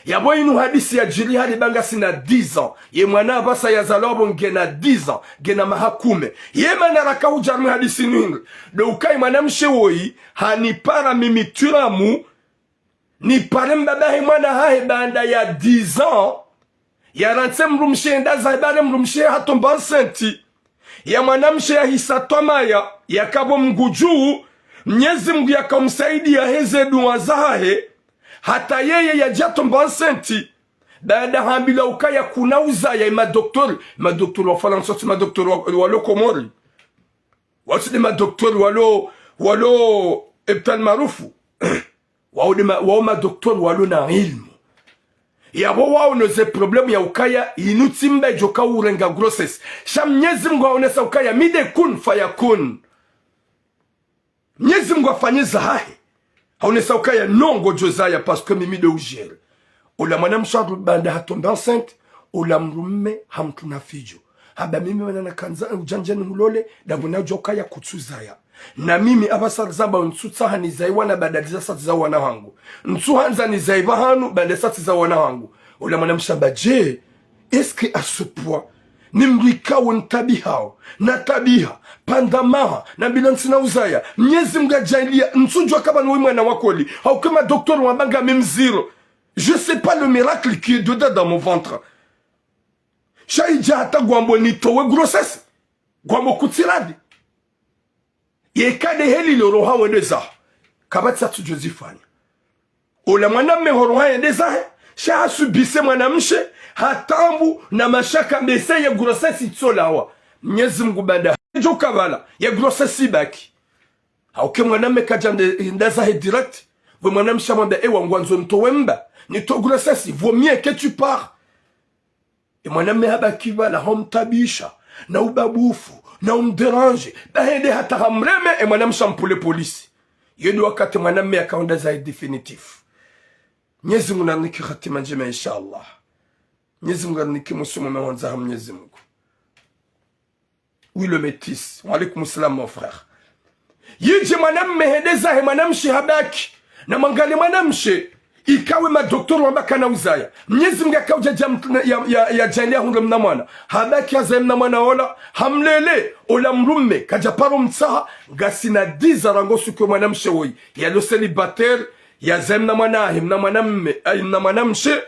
Yapvo inu hadisi yadjiri hari ba ngasina dix ans. Ye mwana apvasa yazalwa pvo ngena dix ans, ngena maha kume. Ye mana raka udja harumwa hadisi inu hindri. Ndo ukaya mwanamshe woyi, hanipara mimi Thuram, nipare mbaba he mwana hahe baanda ya dix ans. Yarantse mdrumshe yende zahe, baanda mdrumshe hatomba enceinte. Ya mwanamshe yahisa twamaya, yaka pvo mguu dju, Mnyezi Mngu yaka umsaidiya heze dua zahahe, hata yeye yadja tomba enceinte. Baanda hambilwa ukaya kuna uzaya, e madoktori, madoktori wa Farantsa, tsi madoktori wa, walo Komori. Watsi nde madoktori walo, walo Hôpital Maarufu. Wao nde ma-, wao madoktori walo na ilmu. Yapvo waono ze problème ya ukaya inu tsi mba idjoka urenga grossesse. Sha Mnyezi Mngu haonesa ukaya mi nde kun fayakun. Mnyezi Mngu hafanya zahahe. Haonesa ukaya no ngodjo zaya parce que mimi ndo ujere. Ola mwanamshe hatru baanda hatomba enceinte, ola mdrumme hamtru na fidjo. Hamba mimi mana nakandza udja ndje nihulole, ndapvo nadjua ukaya kutsu zaya. Na mimi apvasa rizamba ntsutsaha nizaye wana baanda disa sa tsi za wana hangu. Ntsuhandza nizaye pvahanu baanda sa tsi za wana hangu. Ola mwanamshe hamba je, est-ce que à ce point, ni mdru ikao ntabihao, natabiha, pvanda maha, nambilwa ntsina uzaya, Mnyezi Mngu yadjaaliya, ntsudjua kaba ni woyi mwana wa kweli, hauka madoktori wamba ngami mziro. Je sais pas le miracle qui est dedans dans mon ventre. Sha idja hata ngwambo nitowe grossesse. Ngwambo kutsi radhi. Yeka nde heli lo roha wende zaho. Kapvatsi atsudjo zifanya. Ola mwanamme horoha yende zahe, sha hasubise mwanamshe, ha taabu na mashaka, mbese ye grossesse itsolawa. Mnyezi Mngu banda. Djo kabala, ye grossesse ibaki. Hauka e mwanamme kadja nde, nda zahe direct. Pvo mwanamshe hamwambia, ewa, ngwandzo nitowe mba. Nitowe grossesse, vaut mieux que tu pars. E mwanamme habaki pvala, hamtabisha, na ubabufu, na umdéranger. Ba hende hata hamreme, e mwanamshe hampule polisi. Yo nde wakati mwanamme yakao nda zahe définitif. Mnyezi Mngu narinike hatima ndjema, inshallah. Mnyezi Mngu narinike mwiso mwema hwandza ha Mnyezi Mngu. Oui, le métis. Wa alaykum salam, mon frère. Yidje mwanamme hende zahe, mwanamshe habaki. Na mwangalie mwanamshe, ikao e madoktori wamba kana uzaya. Mnyezi Mngu yakaudja dja mt-, ya, ya, ya djaanlia hundre mna mwana. Habaki hazaye mna mwana ola, hamlele, ola mdrume, kadja paro mtsaha, ngasina dix ans rangu suku e mwanamshe woyi. Yalo célibataire, yazaye mna mwana hahe, mna mwanamme, ayi, mna mwanamshe,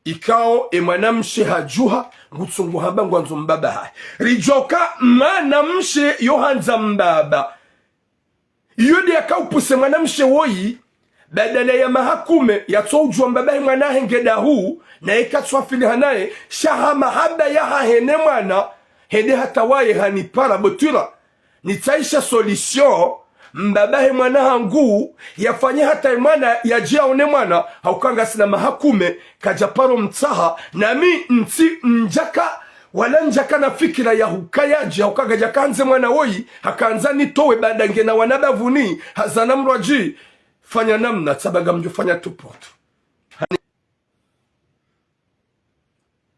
ikao e mwanamshe hadjuha, ngutsungu hamba ngwandzo mbaba hahe. Ridjuwa uka mwanamshe yo handza mbaba. Iyo nde yakaupuse mwanamshe woyi, badala ya mahakume, yatso udjuwa mbaba he mwana hahe nge dahu, naye katsu afili hanaye, sha ha mahaba yahahe ne mwana, hende hata waye hanipara botwira. Nitsahisha solution, mbaba he mwana hangu, yafanye hata e mwana, yadje yaone mwana, hauka ngasina mahakume, kadja paro mtsaha, nami ntsi ndjaka, wala ndjaka na fikira ya huka yadje, hauka kadjaka handze mwana woyi, haka handza nitowe baada ngena wana bavuni, hazana mdru adji, fanya namna, tsaba ngamdjo fanya tout pour tout.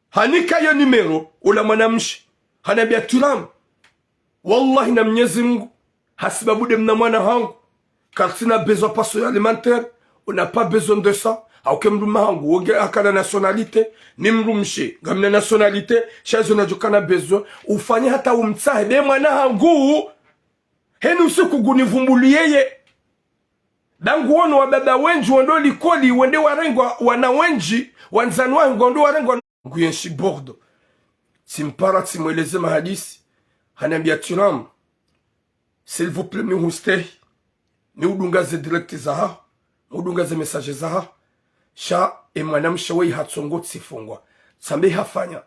Hanika yo numéro, ola mwanamshe. Hanambia Turam. Wallahi na Mnyezi Mngu. Hasibabu nde mna mwana hangu. Kartsina besoin passoire alimentaire. On n'a pas besoin de ça. Hauka e mdrume hangu. Wo nge hakana nationalité. Mi mdrumshe. Ngamina nationalité. Sha izo nadjo kana besoin. Ufanye hata umtsahe. Be mwana hangu. Heni usiku ngunivumbuliye ye. Ba nguono wababa wendji wendo likoli, wende warenge wana wendji, wandzani wahe ngwendo warenge wana. Nguyenshi Bordeaux. Tsimpara tsimweleze mahadisi. Hanambia Turam. S'il vous plaît, mi hustehi. Mi udunga ze direct zahaho. Mi udunga ze message zahaho. Sha, e mwanamshe woyi hatsongo tsifungwa. Tsambe hafanya.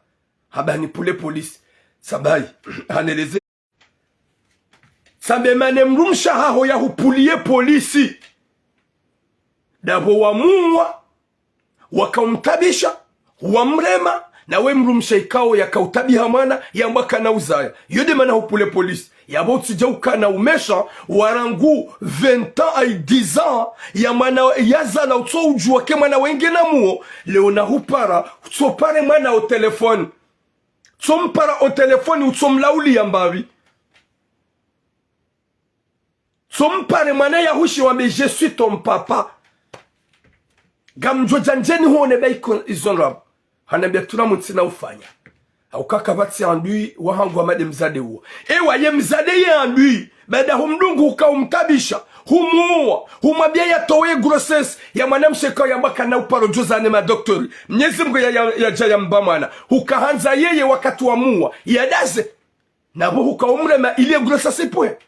Hamba hanipule polisi. Tsambe, haneleze. Tsambe mana e mdrumshe haho yahupuliye polisi. Ndapvo wamuwa, wakaumtabisha, wamrema, na we mdrumshe ikao yakautabiha mwana, yamba kana uzaya. Yo nde mana hupule polisi. Yapvo utsidja ukana umesha, wa rangu vingt ans ayi dix ans, ya mwana yazala utso udjuwa ke mwana wenge na muo, leo nahupara, utso pare mwana o telefoni. Tso mpara o telefoni, utso mlauliya mbapvi. Tso mpare mwana yahushi wambe, je suis ton papa. Ngamdjo dja ndjeni huone ba iko izo ndrabo. Hanambia Turam ntsina ufanya. Hauka kapvatsi andui wahangu hama nde mdzadze uwo. Ewa ye mdzadze ye andui. Baada humdungu huka umtabisha. Humuwa. Humwambia yatowe grossesse. Ya mwanamshe kao yamba kana uparo djuza ne madoktori. Mnyezi Mngu ya, ya, yadja yamba mwana. Huka handza yeye wakati wamuwa. Yadaze. Napvo huka umrema ili ye grossesse ipve.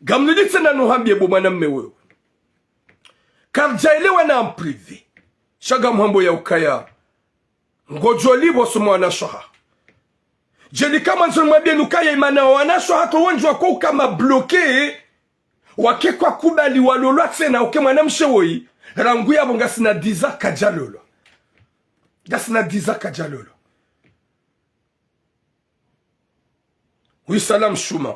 Ngamliditse na nuhambie bo mwanamme wewe. Karidjaelewana en privé. Sha ngamhambo ya ukaya. Ngodjo lipvo sumu wanashe wahaho. Djeli kamwandzo nimwambie nukaya imana wanashe wahatru wendji wako uka ma bloqué. Wake kwakubali walolwa tsena uka e mwanamshe woyi. Rangu yapvo ngasina dix ans kadjalolwa. Ngasina dix ans kadjalolwa. Oui, salam Shuma.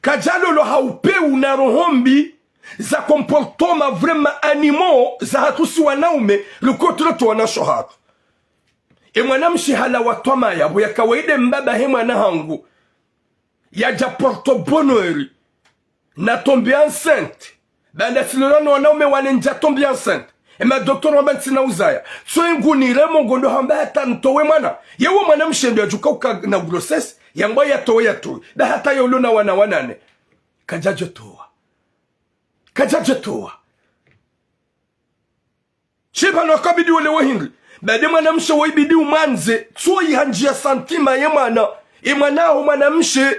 Kadjalolwa ha upvewu na roho mbi za comportement vraiment animaux zahatru si wanaume, riko tuloto wanashe wahatru. E mwanamshe halawa twamaya, pvo ya kawaida mbaba he mwana hangu. Yadja porte bonheur. Na tombé enceinte. Baanda tsilolwa no wanaume wane ndja tombé enceinte. E madoktori wamba ntsina uzaya. Tso ingu niremo ngondo hamba hata ntowe mwana. Yewo mwanamshe ndo yadjuka uka na grossesse. Yamba yatowe yatowe. Nda hata yolo na wana wanane. Kadjadjo towa. Kadjadjo towa. Shipvanu akabidi wole wehindri. Baanda mwanamshe wo ibidi umwandze. Tso ihandjia sentiment ye mwana. E mwana ho mwanamshe.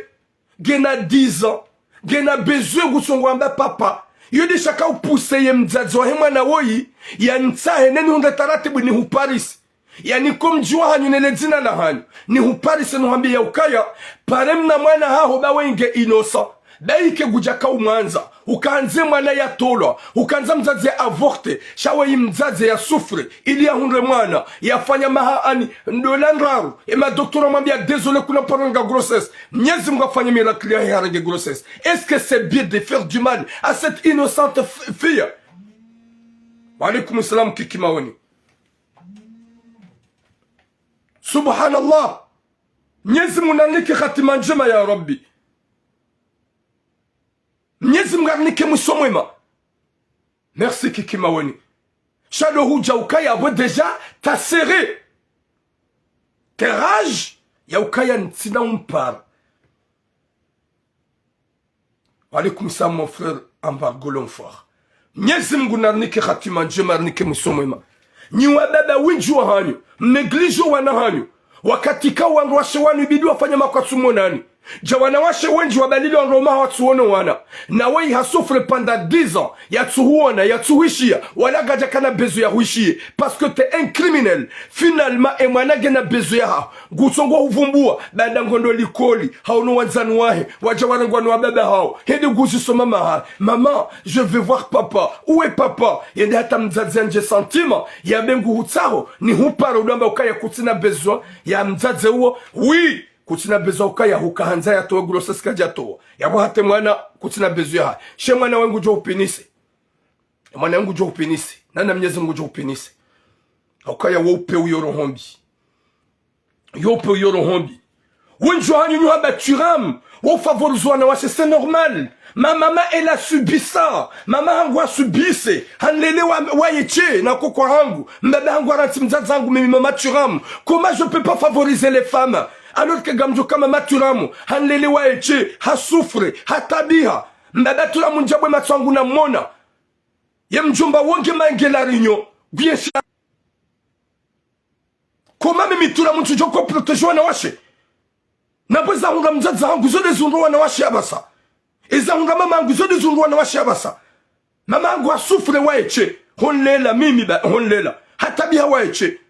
Ngena dix ans. Ngena besoin ngutsongo amba papa. Iyo ndesha ka upuse ye mdzadze wahe mwana woyi, yanitsahe neni hundre taratibu nihuparise. Yanike omdji wahanyu ne ledzina lahanyu. Nihuparise nuhambiye ya ukaya, pare mna mwana haho ba wenge innocent. Ba ike ngudja ka umwandza. Ukandze mwana yatolwa. Ukandza mdzadze ya avorte. Sha weyi mdzadze ya souffre. Ili yahundre mwana. Yafanya maha ani. Ndola ndraru. E madoktora wamwambiya désolé kuna paro nga grossesse. Mnyezi Mungu afanye miracle yahe harenge grossesse. Est-ce que c'est bien de faire du mal à cette innocente f-, fille? Wa alaykum salam Kiki Maoni. Subhanallah. Mnyezi Mungu narinike hatima ndjema ya Rabbi. Mnyezi Mungu arinike mwiso mwema. Merci Kiki Maoni. Sha ndo hudja ukaya we déjà t'as serré tes rages ya ukaya ntsina umpara. Wa alaykum salam mon frère Embargo Longfort. Mnyezi Mungu narinike hatima ndjema, arinike mwiso mwema. Nyi wababa wendji wahanyu, mnéglige wana hanyu. Wakati ka wandru washe wanu ibidi wafanye makwatsu monani. Dja wanawashe wendji wabalile wandru waume hawatsuono wana. Na weyi ha souffre pendant dix ans, yatsuhuona, yatsuhuishiya, wala kadja kana besoin yahuishiye. Parce que t'es un criminel. Finalement, e mwana ngena besoin yahaho. Ngutsongo huvumbuwa, baanda ngondo likoli, haono wandzani wahe, wadja warengwa no wababa hawo. Hende nguzisoma maha. Maman, je veux voir papa. Où est papa? Yende hata mdzadze yandje sentiment, yambe nguhutsaho, nihupare udjo amba ukaya kutsina besoin ya mdzadze uwo. Oui, kutsina besoin ukaya huka handza yatowe grossesse kadja towa. Yapvo hata mwana kutsina besoin yahahe. She mwana we ngudjo upinise. Mwana ngudjo upinise. Nana Mnyezi Mungu ngudjo upinise. Ukaya wo upe uyo roho mbi. Yo upe uyo roho mbi. Wendji wahanyu nyi hamba Thuram, wo favorise wanawashe, c'est normal. Ma maman, elle a subi ça. Mama hangu hasubise. Hanilele wa, waye she, na koko hangu. Mbaba hangu harantsi mdzadze hangu, mimi maman Thuram. Comment je peux pas favoriser les femmes? Alors que ngamdjo ka maman Thuram, hanilele waye she, ha souffre, hatabiha. Mbaba Thuram ndjabwe matso hangu namona. Ye mdjomba wonge mange la réunion. Nguye sha Comment mimi Thuram ntsudjo ka protéger wanawashe? Napvo eza hundra mdzadze hangu zo nde zihundra wanawashe apvasa. Eza hundra mama hangu zo nde zihundra wanawashe apvasa. Mama hangu ha souffre waye she. Honilela mimi ba, honilela. Hatabiha waye she.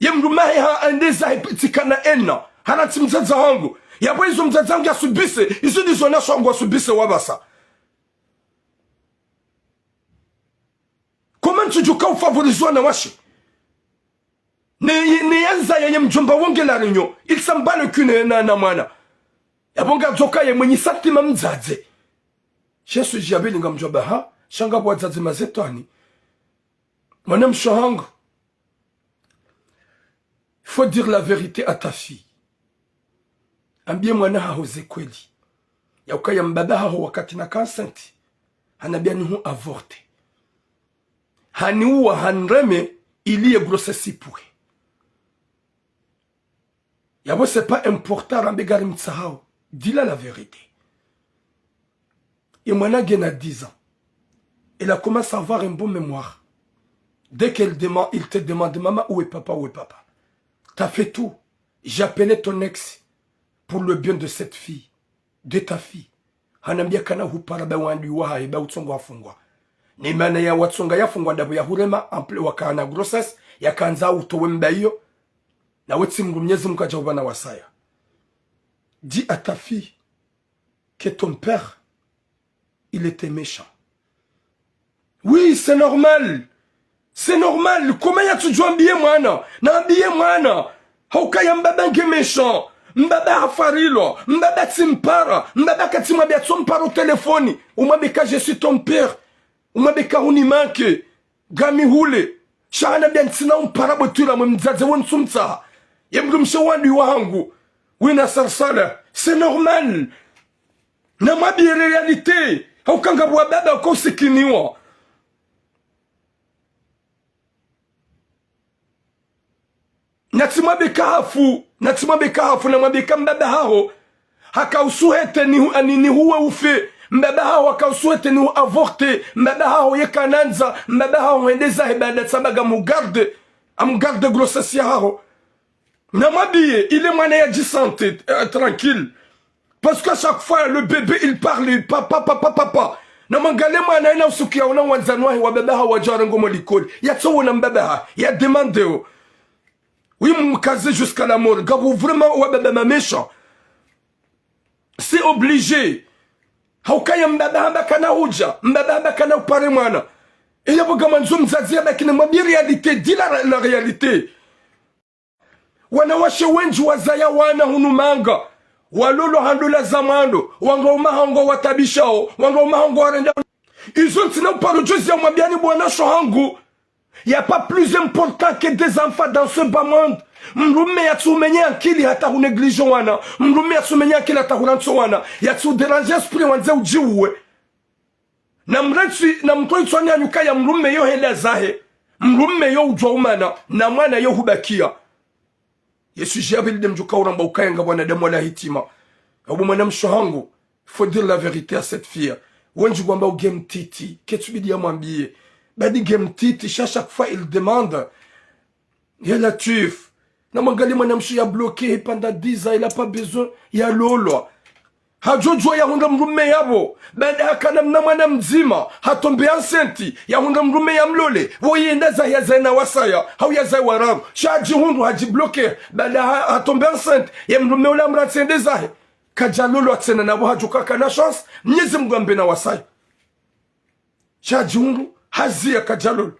Ye mdrume wahe ha, hende zahe tsikana ena. Harantsi mdzadze hangu. Yapvo izo mdzadze hangu yasubise. Izo ndizo wanashe wangu wasubise wapvasa. Comment ntsudjo ka ufavorise wanawashe? Ne, ne yandza ya ye mdjomba wonge la réunion. Il s'emballe que ne, na, na mwana. Yapvo ngadjo ka ye mwenyi sentiment mdzadze. Yesu djabeli ngamdjo amba ha, sha ngapvo wadzadze mazetwani. Mwanamshe hangu. Faut dire la vérité à ta fille. Ambiye mwana haho ze kweli. Ya ukaya mbaba haho wakati naka enceinte, hanambiya nihu avorte. Haniuwa, hanireme, ili ye grossesse ipvuhe. Yapvo c'est pas important rambe ngari mtsahao. Dis-la la vérité. Ye mwana ngena dix ans. Elle a commencé à avoir un bon mémoire. Dès qu'elle demande, il te demande, maman, où est papa, où est papa? T'as fait tout. J'ai appelé ton ex pour le bien de cette fille, de ta fille. Hanambiya kana hupara ba wandru wahahe ba utsongo wafungwa. Ne mana ya watsonga yafungwa ndapvo yahurema, en plus wakana grossesse, yakandza utowe mba iyo. Nawe tsi mdru Mnyezi Mungu kadja upva na wasaya. Dis à ta fille que ton père, il était méchant. Oui, c'est normal. C'est normal. Comment yatsudjo ambiye mwana? Na ambiye mwana. Ha ukaya mbaba nge méchant. Mbaba hafarilwa. Mbaba tsi mpara. Mbaba katsi mwambiya tso mpara o téléphone. Umwambe ka je suis ton père. Umwambe ka huni manqué. Ngami hule. Sha hanambiya ntsina umpara bwe Thuram mdzadze wo ntsumtsaha. Ye mdrumshe wandru wahangu. Wina sarsala. C'est normal. Namwambiye réalité. Ha uka ngapvo wababa waka usikiniwa. Natsimwambe ka hafu, natsimwambe ka hafu, namwambe ka mbaba haho haka usuhete nihu, ani nihuwe ufe. Mbaba haho haka usuhete nihu avorte. Mbaba haho yeka nandza, mbaba haho hende zahe baanda tsamba ngamu garde. Am garde grossesse yahaho. Namwambiye, ile mwana yadji sente, euh, tranquille. Parce qu'à chaque fois, le bébé, il parle, papa, papa, papa. Na mwangalie mwana yena usiku ya ona wandzani wahe wa baba hawo wadja warengo mo likoli. Yatso wona mbaba hahe, ya demandeo. Oui, mkaze jusqu'à la mort. Ngapvo vraiment wa baba ma méchant. C'est obligé. Haukaya mbaba hamba kana hudja, mbaba hamba kana upare mwana. Eya bo ngamandzo mdzadze yabaki na mwambie réalité, dis la, la réalité. Wanawashe wendji wazaya wana hunu manga. Walolwa ha ndola za mwando, wanga umahango watabishao, wanga umahango warenda. Izo ntsina uparo djozi ya mwambiani bo wanasho hangu. Y a pas plus important que des enfants dans ce bas monde. Mdrume yatsumenye ankili hata hunéglige wana. Mdrume yatsumenye ankili hata hurantso wana. Yatsu déranger esprit wandze udjiuwe. Na mrentsi, na mtoi tswani anyuka ya mdrume yo henda zahe. Mdrume yo udjua umana, na mwana yo hubakia. Ye sujet ya pvili nde mdjuka uramba ukaya ngapvo wanadamu wala hitima. Abo mwanamshe hangu, faut dire la vérité à cette fille. Wendji ngwamba uge mtiti, ketsubidi ya mwambie. Badi nge mtiti, sha chaque fois il demande. Ya Latwif. Na mwangalie mwanamshe ya bloqué pendant dix ans, il a pas besoin ya lolwa. Hadjodjua yahundra mdrume yapvo. Baada hakana mna mwana mdzima, hatombe enceinte, yahundra mdrume ya mlole. Pvo yenda zahe ya zahe na wasaya, hau ya zahe wararu. Sha hadjihundru, hadjibloqué. Baada ha, hatombe enceinte, ye mdrume ula mratsi yende zahe. Kadja lolwa tsena na pvo hadjuka kana chance, Mnyezi Mngu ambe na wasaya. Sha hadjihundru, haziya kadja lolwa.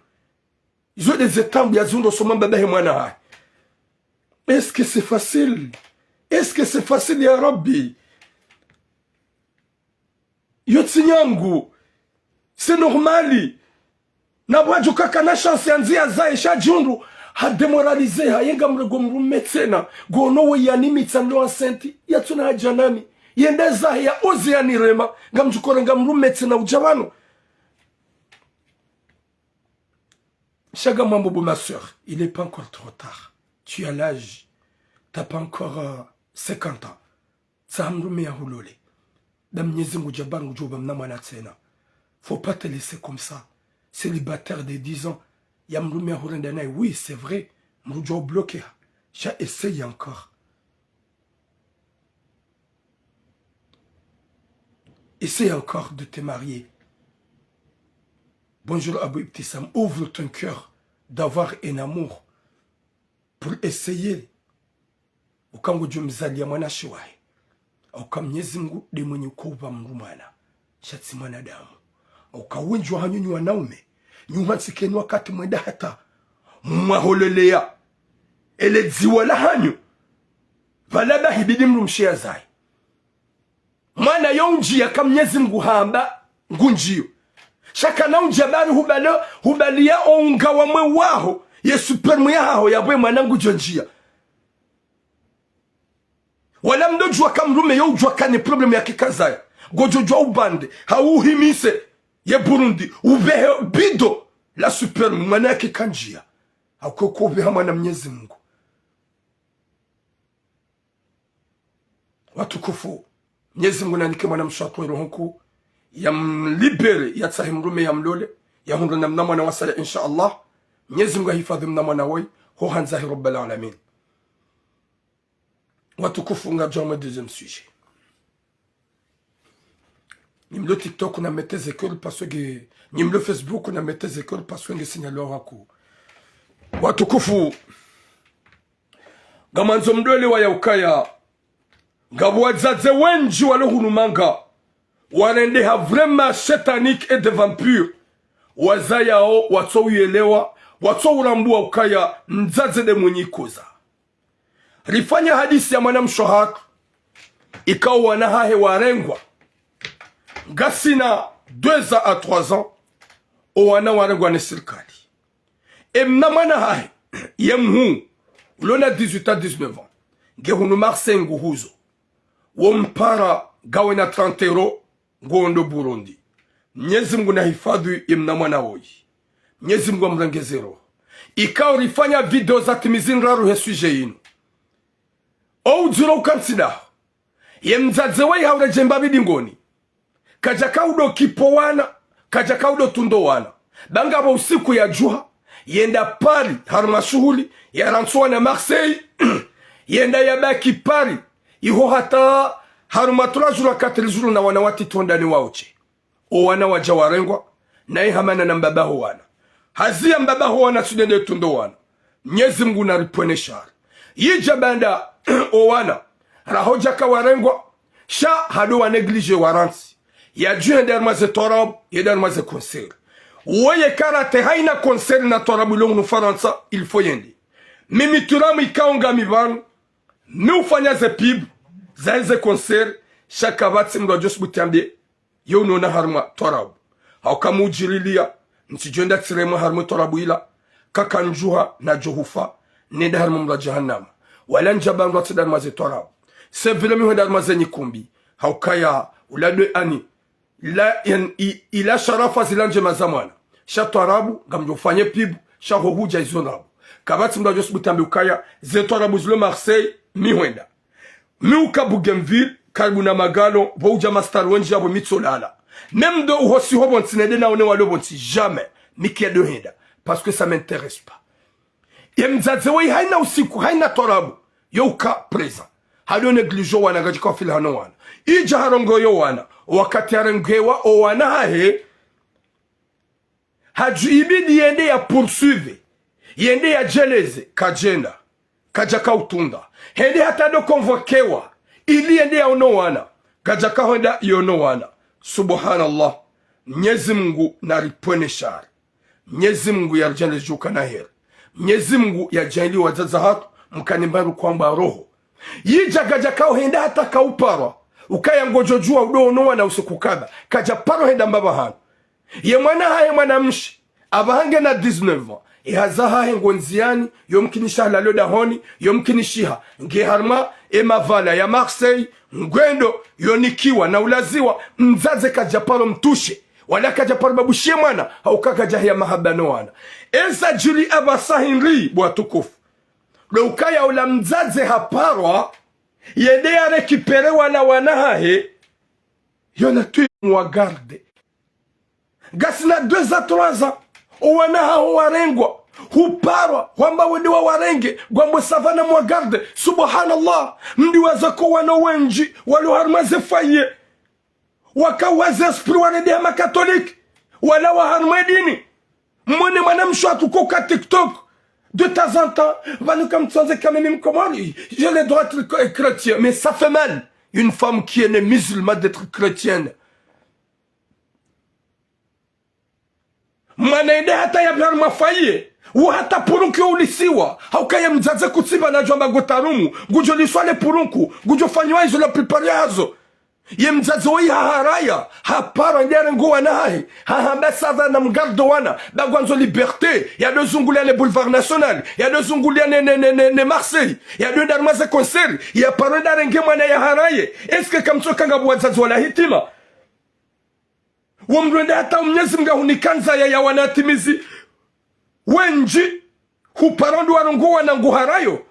Izo nde ze taabu yazihundro soma mbaba he mwana hahe. Est-ce que c'est facile? Est-ce que c'est facile, ya Rabbi? Yo tsi nyangu. C'est normal. Na pvo hadjuka kana chance yandzi ya zahe sha hadjihundru. Ha démoralisé ha yenga mrego mdrume tsena. Ngono we yani mitsa ndo enceinte. Yatsuna hadja nami. Yenda zahe ya oze yani rema. Ngamdjukore nga mdrume tsena udja pvanu. Sha ngamwambo bo ma sœur, il est pas encore trop tard. Tu as l'âge. T'as pas encore, euh, cinquante ans. Tsaha mdrume ya hulole. Nda Mnyezi Mngu djabar ngudjo pva mna mwana tsena. Faut pas te laisser comme ça. Célibataire de dix ans. Ya mdrume ya hurenda naye, oui, c'est vrai. Mdru djo bloqué. Sha essaye encore. Essaye encore de te marier. Bonjour Abou Ibtissam. Ouvre ton cœur d'avoir un amour pour essayer. Uka ngudjo mzalia mwanamshe wahe. Uka Mnyezi Mngu nde mwenye uko upva mdru mwana. Sha tsi mwanadamu. Uka wendji wahanyu nyi wanaume. Nyi uhantsi kenu wakati mwenda hata mwahololea ele dziwa lahanyu. Pvala bahi bidi mdrumshe ya zahe. Mwana yo undjia ka Mnyezi Mngu hamba ngundjio. Sha kana undjia bari hubalo, hubalia o unga wa mwe waho, ye sperme yahaho ya pvo ye mwana ngudjo ndjia. Wala mdodjua ka mdrume yo udjua kane problème ya kikazaya. Ngodjo djua ubande, hau uhimise, ye Burundi, upvehe bidon la sperme, mwana ya kikandjia. Hauko ko upveha mwana Mnyezi Mngu. Watukufu, Mnyezi Mngu nanike mwanamshe wa kweli honku, ya mlibéré, ya tsahe mdrume ya mlole, ya hundre na mna mwana wasaya, insha Allah. Mnyezi Mngu ahifadhi mna mwana woyi, ho handza he Rabbal Alamin. Watukufu, ngadjo mwe deuxième sujet. Nyi mlo TikTok na mettez cœur parce que, nyi mlo Facebook na mettez cœur parce que nge signal wa waku. Watukufu, ngamandzo mdwelewe ya ukaya, ngapvo wadzadze wendji walo hunu manga, warendeha vraiment satanique et devant pur, wazayao watso uyelewa, watso urambua ukaya mdzadze nde mwenye koza. Rifanya hadisi ya mwanamshe hatru, ikao wana hahe warengwa. Ngasina deux ans à trois ans, o wana warengwa ne sirikali. E mna mwana hahe, ye mhuu, ulo na dix-huit à dix-neuf ans. Nge hunu Marseille nguhuzo. Wo mpara ngawe na trente euros, ngondo Burundi. Mnyezi Mngu nahifadhi ye mna mwana woyi. Mnyezi Mngu amrengeze roho. Ikao rifanya video za timizi ndraru he sujet yinu. O udziro ukantsi daho. Ye mdzadze woyi hauredjei mbapvi dingoni. Kadjaka udo kipo wana, kadjaka udo tundo wana. Ba ngapvo usiku ya djuha, yenda Paris, harumwa shuhuli, ya rantsi wana Marseille, yenda ya baki Paris, iho hata harumwa trois jours, quatre jours na wana watiti hondani wauche. O wana wadja warengwa, naye hamana na mbaba ho wana. Hazi ya mbaba ho wana tsi nde nde tunda o wana. Mnyezi Mngu naripvwene shari. Yidja baanda o wana, raha udja ka warengwa, sha hado wa négligé warantsi. Yadjuhenda harimwa ze twarabu, yenda harimwa ze concert. Woye karate haina concert na twarabu ilo hunu Farantsa, il faut yende. Mimi turamu ikao ngami pvanu, mi ufanya ze pub, zahe ze concert, sha kapvatsi mndru yadjo subuti yambe, yo unona harimwa twarabu. Hauka mi udjiriliya, ntsidjo enda tsiremwa harimwa twarabu ila, kaka ndjuha nadjo hufa, nende harimwa mra jahannama. Wala ndja pvanu ratsenda harimwa ze twarabu. C'est vrai mi hwenda harimwa ze nyikumbi, haukaya, ula ndo ani, ila, yan, i, ila sharafa zila ndjema za mwana. Sha twarabu, ngamdjo ufanye pub, sha ho hudja izo ndrabo. Kapvatsi mndru yadjo subuti yambe ukaya, ze twarabu zilo Marseille, mi hwenda. Mi uka Bougainville, karibu na Magalo, pvo udja mastar wendji yapvo mi tsolala. Même ndo uhosi ho pvontsi nende naone walo pvontsi, jamais. Mi kiyado henda. Parce que ça m'intéresse pas. Ye mdzadze woyi haina usiku, haina twarabu, yo uka présent. Hado négligé o wana, ngadjika ufilihano wana. Idja harongoa o wana, wakati harengewa o wana hahe, hadju ibidi yende ya poursuivre, yende yadjeleze, kadjenda, kadjaka utunda. Hende hata ndo convoquéwa, ili yende yaono wana, kadjaka hwenda yono wana. Subhanallah. Mnyezi Mngu naripvwene shari. Mnyezi Mngu yaridjaanlie djuka na heri. Mnyezi Mngu yadjaanlie wadzadze hatru, mkane mbaru kwamba roho. Yidja kadjaka uhenda hata kauparwa, ukaya ngodjo djuwa udo ono wana usiku kadha, kadjaparo henda mbapvi hanu. Ye mwana hahe mwanamshe, apvaha ngena dix-neuf ans, ye haza hahe ngo ndziani, yo mkinisha halalo dahoni, yo mkinishiha, nge harimwa, e mavala ya Marseille, ngwendo, yo nikiwa na ulaziwa, mdzadze kadjaparo mtouché, wala kadjaparo babushiye mwana, hauka kadjahiya mahaba no wana. Eza djiri apvasa hindri, bo watukufu. Ndo ukaya ula mdzadze haparwa, yende ya récupérer wala wana hahe, yo na tu mwa garde. Ngasina deux à trois ans, o wana haho warengwa, huparwa, hwamba wende wawarenge, ngwambo ça va na mwa garde. Subhanallah, mdiwaza ko wana wendji, walo harimwa ze foyer, waka wa ze esprit warendeha makatoliki, wala wa harimwa dini. Mwone mwanamshe hatru ko ka TikTok, de temps en temps, pvanu kamtsandze kama mimi Mkomori, j'ai le droit d'être chrétien, mais ça fait mal, une femme qui est née musulmane d'être chrétienne. Mwana ende hata yapvira harimwa foyer, wo hata purunku yo ulisiwa, hauka ye mdzadze kutsiba na djwamba ngo tarumu, ngudjo liswa le purunku, ngudjo fanyiwa izo la préparer hazo. Ye mdzadze woyi haharaya, haparwa nde yarenge o wana hahe, hahamba ça va na mgarde wana, ba ngwandzo liberté, yado zunguliya ne Boulevard National, yado zunguliya ne, ne, ne, ne, ne Marseille, yado enda harimwa ze concert, yaparo nde yarenge mwana yaharaye. Est-ce que kamtsoka ngapvo wadzadze wala hitima? Wo mndru ende hata Mnyezi Mngu ahunika ndzaya ya wana yatimizi wendji, huparo ndo warongoa wana nguharayo.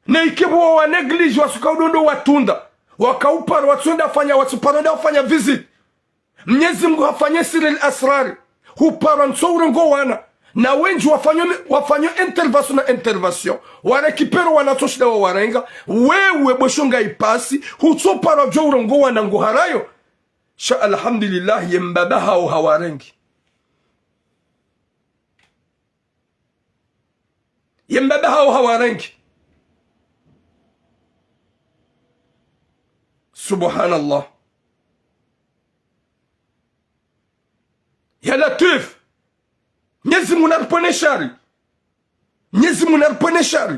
Ne ikipvo wa négligé wasuka udo ndo watunda, waka uparo watswenda fanya, watsuparo nda wafanya visite. Mnyezi Mngu hafanye siri al-asrari. Huparwa ntso urongoa wana. Na wendji wafanya, wafanya intervention na intervention. Wa récupérer wana tso shinda wawarenga. Wewe bo shonga ipasi, hutsoparwa djo urongoa wana nguharayo. Sha alhamdulillah, ye mbaba hawo hawarengi. Ye mbaba hawo hawarengi. Subhanallah. Ya Latwif. Mnyezi Mngu naripvwene shari. Mnyezi Mngu naripvwene shari.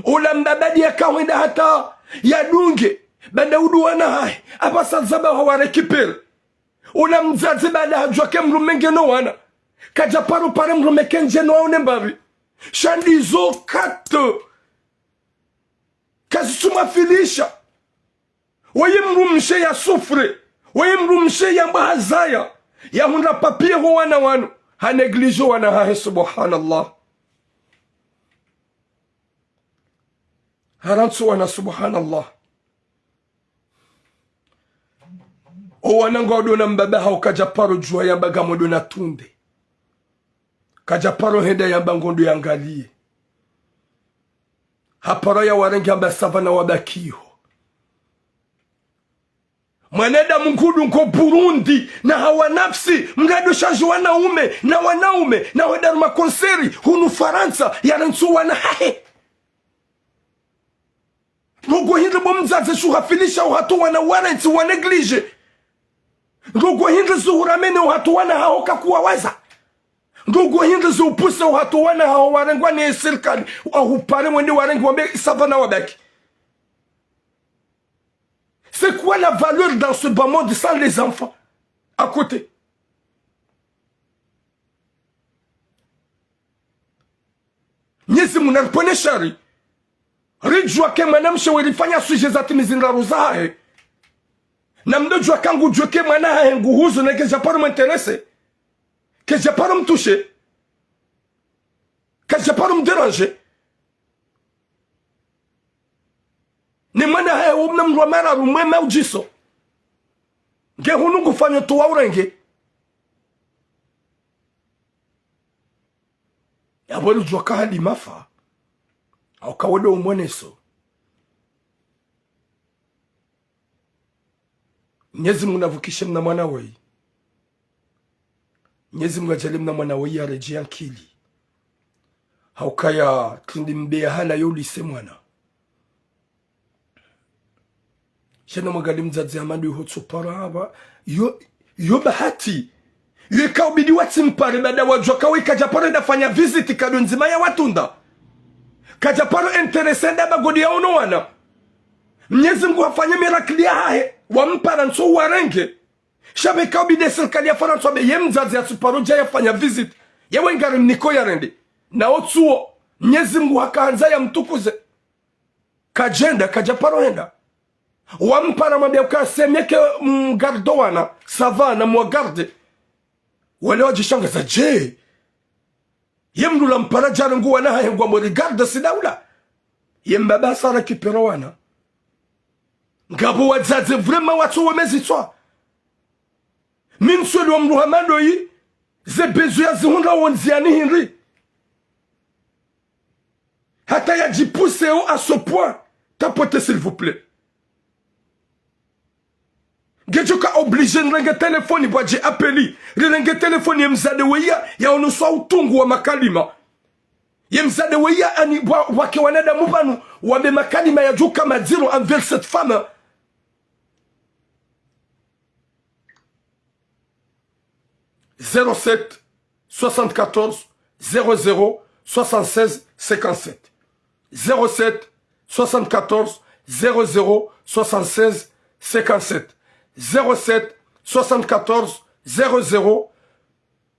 Ola mbaba ndiye kahwenda hata yadunge, baanda udu wana hahe, apvasa zaba hawa récupérer. Ola mdzadze baanda hadjuwa ke mdrume ngena wana, kadjaparo pare mdrume kendje no waone mbapvi. Sha ndizo katu kazitsumwafilisha. Waye mdrumshe ya souffre. Waye mdrumshe yamba hazaya, yahundra papier ho wana wanu, ha négligé wana hahe, subhanallah. Harantsi wana, subhanallah. O wana ngwado na mbaba hawo kadjaparo djuwa yamba ngamwendo na tunde. Kadjaparo henda yamba ngondo yangaliye. Haparo yawarenge hamba ça va na wabakiho. Mwanadamu ngudungo Burundi, na hawa nafsi, mgado shaji wanaume, na wanaume, na wadaru makonseri, hunu Farantsa, yarantsu wana hahe. Ndrongo hindri bo mdzadze shuhafilisha uhatu wana warantsi wa négligé. Ndrongo hindri zuhuramene uhatu wana haho kakuwawaza. Ndrongo hindri zuhupuse uhatu wana haho warengwa ne sirikali, wahupare wende warengwa mbe savana wabaki. C'est quoi la valeur dans ce bas monde sans les enfants à côté? Mnyezi Mungu naripvonese shari. Ridjuwa ke mwanamshe werifanya sujet za timizi ndraru zahahe. Na mdodjuwa ka ngudjuwe ke mwana hahe nguhuzu na kedjaparo m'intéresser. Kedjaparo m'toucher. Kedjaparo m'déranger. Ni mwana hahe umna mndru wa mararu mwema udjiso. Nge hunu ngufanyo tu wa urenge. Yapvo lidjuwa ka hali mafa. Au kawedo umwoneso. Mnyezi Mungu navukishe mna mwana woyi. Mnyezi Mungu ajali mna mwana woyi yaredjeyi ankili. Haukaya trindi mbeya hala yo ulise mwana. Shana mwangali mdzadze Hamadu iho tsupara hapva. Yo, yo bahati. Yo ikaubidi watsimpare baada wadjuwa kawe kadjaparo enda fanya visite kado ndzima ya watunda. Kadjaparo intéressé nda bagodi ya ono wana. Mnyezi Mungu hafanye miracle yahahe. Wampara ntso warenge. Sha be ikaubidi sirikali ya Farantsa be ye mdzadze yatsuparo dja yafanya visite. Yewe ngari mniko yarende. Na otsuo. Mnyezi Mungu hakahandza yamtukuze. Kadjenda, kadjaparo henda. Wampara mwambia uka semeke mgardo wana, ça va, na mwagarde. Wale wadjishangaza dje. Ye mndru la mpara djana ngu wana hahe ngwa mwaregarde si daula. Ye mbaba hasara kipero wana. Ngapvo wadzadze vraiment watso wemezitswa. Mi ntsweli wa mndru hama ndoyi, ze besoin yazihundra wo ndziani hindri. Hata yadjipoussé o à ce point. Tapoter, s'il vous plaît. Ngedjoka obligé nirenge telefoni bwa dje appel. Rirenge telefoni ye mdzadze weya, yaoneswa utungu wa makalima. Ye mdzadze weya ani bwa, bwa ke wanadamu pvanu, wambe makalima yadjoka madziro envers cette femme. Zéro sept, soixante-quatorze, zéro zéro, soixante-seize, cinquante-sept. Zéro sept, soixante-quatorze, zéro zéro, soixante-seize, cinquante-sept. Zéro sept, soixante-quatorze, zéro zéro,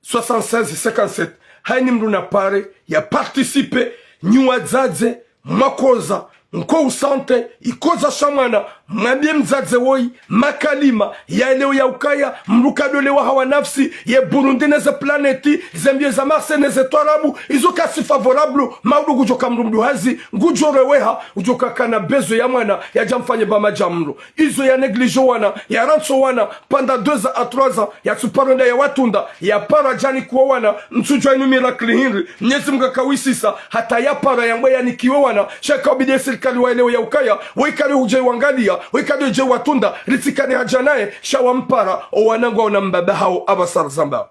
soixante-seize, cinquante-sept. Hayini mndru na pare ya participer, nyi wadzadze, mwakoza, nko usante, ikoza sha mwana, mwambie mdzadze woyi, makalima, ya leo ya ukaya, mndru kadole wa hawa nafsi, ye Burundi ne ze planète, ze mbio za Marseille ne ze twarabu, izo kasi favorable, maudu ngudjoka mndru mduhazi, ngudjo reweha, udjoka kana besoin ya mwana, yadja mfanye ba madja mndru. Izo ya négligé wana, ya rantso wana, pendant deux ans à trois ans, yatsuparo nda ya watunda, ya para djani kuwa wana, ntsudjwa inu miracle hindri, Mnyezi Mungu akawisisa, hata ya para yambwe yanikiwe wana, sha ikaubidi sirikali wa leo ya ukaya, wekale hudje wangalia, wekale hudje watunda, ritsikane hadja naye, sha wampara, o wana ngwaona mbaba hawo apvasa rizamba.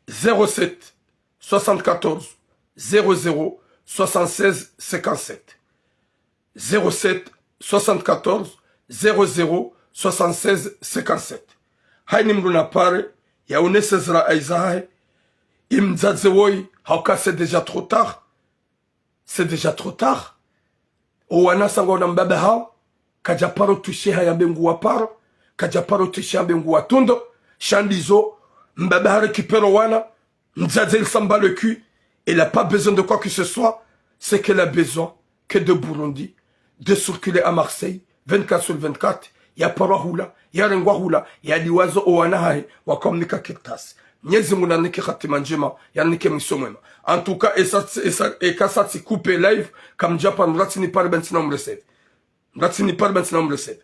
Zéro sept, soixante-quatorze, zéro zéro, soixante-seize, cinquante-sept. Zéro sept, soixante-quatorze, zéro zéro, soixante-seize, cinquante-sept. Hayini mndru na pare, yaonese zira aiza hahe, ye mdzadze woyi, hauka c'est déjà trop tard. C'est déjà trop tard. O wana sa ngwaona mbaba hawo, kadjaparo toucher ha yambe nguwapara, kadjaparo toucher yambe nguwatundo, sha ndizo, mbaba ha récupérer o wana, mdzadze il s'en bat le cul, il a pas besoin de quoi que ce soit, ce qu'elle a besoin, que de Burundi, de circuler à Marseille, vingt-quatre sur vingt-quatre, ya parwa hula, ya rengwa hula, ya liwazo o wana hahe, wakamnika kartasi. Mnyezi Mungu narinike hatima ndjema, yarinike mwiso mwema. En tout cas, esa, esa, eka sa tsi couper live, kamdja pare mratsi ni pare bentsi na mreseve. Mratsi ni pare bentsi na mreseve.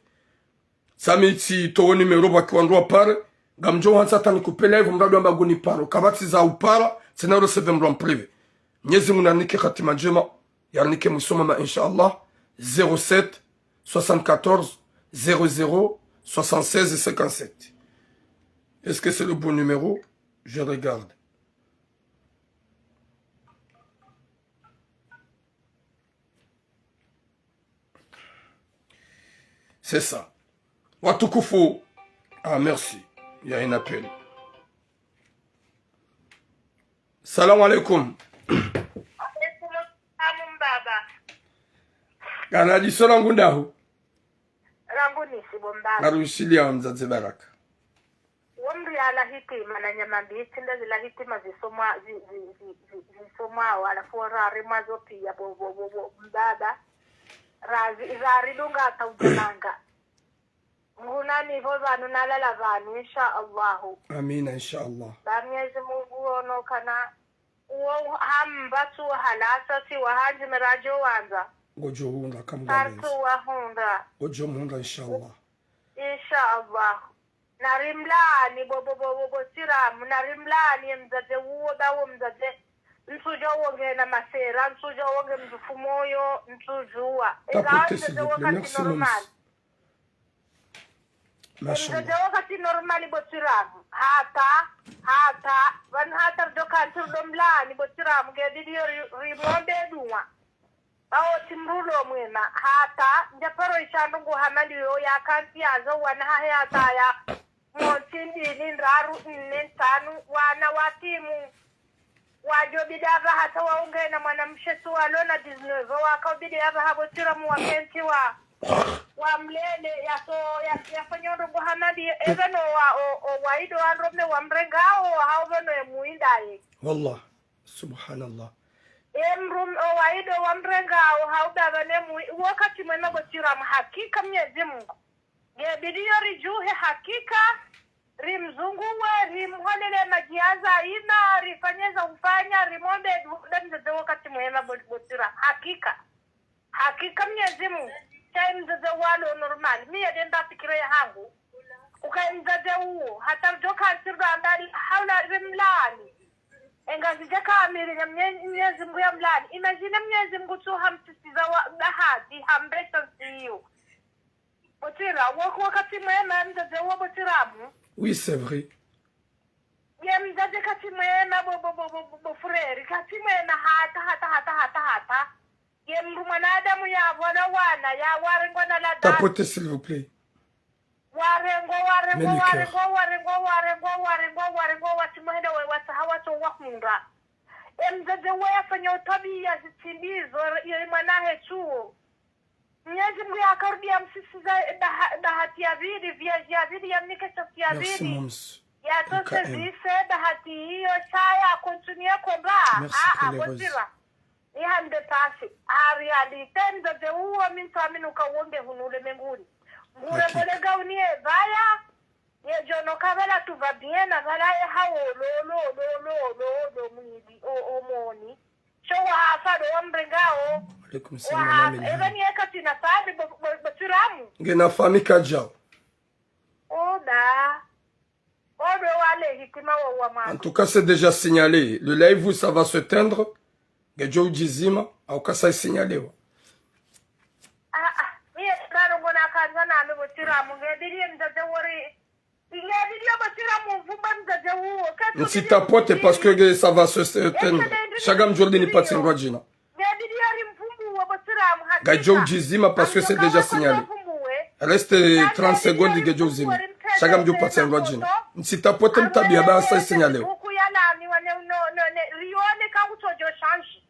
Sami tsi towo numéro baki wandru wa pare, ngamdjo hantsa tani couper live, mradi wamba nguni paro. Kapvatsi za upara, tsina reseve mndru wa mprivé. Mnyezi Mungu narinike hatima ndjema, yarinike mwiso mwema, inshallah. zéro sept, soixante-quatorze, zéro zéro, soixante-seize, cinquante-sept. Est-ce que c'est le bon numéro ? Je regarde. C'est ça. Watukufu. Ah, merci. Il y a un appel. Salam alaikum. Alaikum salam, mbaba. Kana diso langu ndahu? Langu nisi bo mbaba. Narushiliya mdzadze Baraka. Wo mdru yala hitima na nyama mbi, tsi nda zila hitima zisomwa, zi-, zi-, zi-, zi-, zisomwao, halafu wo rari mwazo piya bo, bo, bo, bo, mbaba. Razi, raridunga hata udjananga. Nguna nivo pvanu nalala pvanu, insha Allahu. Amina, insha Allah. Ba Mnyezi Mungu ono kana, uwo hamba tu halasa si wahandzi merajo wandza. Ngodjo hundra kamgwalezi. Sartu wahundra. Ngodjo mhundra, insha Allah. Insha Allah. Narimlaani bo, bo, bo, bo, bo Siramu, narimlaani ye mdzadze uwo, ba wo mdzadze, ntsudjuwa wo ngena masera, ntsudjuwa wo nge mdjufu moyo, ntsudjuwa. Tapoter, s'il vous plaît. Inga mdzadze wakati normal. Merci, Mams. Mashallah. Mdzadze wakati normal bo Siramu. Hata, hata, pvanu hata ridjo kantsi ridjo mlaani bo Siramu, nge bidiyo ri-, rimombe duwa. Bawo tsi mdru ulo mwema, hata, ndja paro isha ndrongo hama ndiyo ya kantsi yazo wana hahe hata ya, montsi, mbili, ndraru, nne, ntsanu, wana watimu. Wadjo bidi apvaha hata waungana mwana mshe tu walo na dix-neuf ans, waka ubidi apvaha bo Siramu wakentsi wa, wamlele, yaso, ya, yafanya ndrongo hama ndiyo, epvanu wa, o, o, waido wandrume wamrengao, hau pvanu ye muindaye. Wallah. Subhanallah. Emdru, o waido wamrengao, hau baba ne mui-, wakati mwema bo Siramu, hakika Mnyezi Mungu. Nge bidiyo ridjuhe hakika, rimzunguwe, rimholele madjiaza ina, rifanye za ufanya, rimombe du-, da mdzadze wakati mwema bo, bo Siramu. Hakika. Hakika Mnyezi Mungu, sha ye mdzadze walo normal. Mi yade mba fikira yahangu. Uka ye mdzadze uwo, hata ridjo kantsi ridjo amba haula rimlaani. Enga zidja kamili na Mnye-, Mnyezi Mungu yamlaani. Imagine Mnyezi Mungu tu hamsisiza wa bahati, hambe chance iyo. Bo Siramu, wako wakati mwema, mdzadze uwo bo Siramu. Oui, c'est vrai. Ye mdzadze kati mwema bo, bo, bo, bo, bo, bo frère. Kati mwema hata, hata, hata, hata, hata. Ye mdru mwanadamu ya pvwala wana, ya warengwa na la dame. Tapoter, s'il vous plaît. Warengwa, warengwa, Mets le cœur. Warengwa, warengwa, warengwa, warengwa, warengwa, wati mwenda we, watsaha watso wahundra. Ye mdzadze we yafanya utwabiya zitsindizo, ye mwana hetsuo. Mnyezi Mungu yakarudiya msisiza, e, baha-, bahati ya pvili, viazi ya pvili, yamnike chance ya pvili. Merci, Mams. Yatose zise bahati iyo, sha ya continuer combat. Merci pour les roses. Ah, ah, bo Siramu. Ni hande pasi. En réalité, mdzadze uwo mi ntsu amini uka uwo nge hunu ulemenguni. Ngure kolega uniye pvaya, ye djono kabela tu va bien, na pvala ye hawo lo, lo, mwili, o, o moni. Sho wahafa do wamrengao. Alaikum salam, wahafa. Amin. Eba ni eka tina fami bo, bo, bo Siramu. Ngena fami kadjao. Oda. Odo wale hitima wa, wa mama. En tout cas, c'est déjà signalé. Le live, ça va s'éteindre. Ngedjo udjizima, au cas ça est signalé, wa. Ah, ah. Miye, karo ngona kanza na ame bo Siramu. Nge bidiyo mdzadze wori. Nge bidiyo bo Siramu mvumba mdzadze uwo. Ntsi tapoter parce que ça va se, se éteindre. Shaka mdjordi nipatse ndrwadjina. Nge bidiyo rimvumbuwe bo Siramu hakika. Ngedjo udjizima parce que c'est déjà signalé. Reste trente secondes ngedjo uzima. Shaka mdjopatse ndrwadjina. Ntsi tapoter mtabiya ba ça est signalé. Buku ya lami wa ne, no, no, ne, rione ka utsodjo change.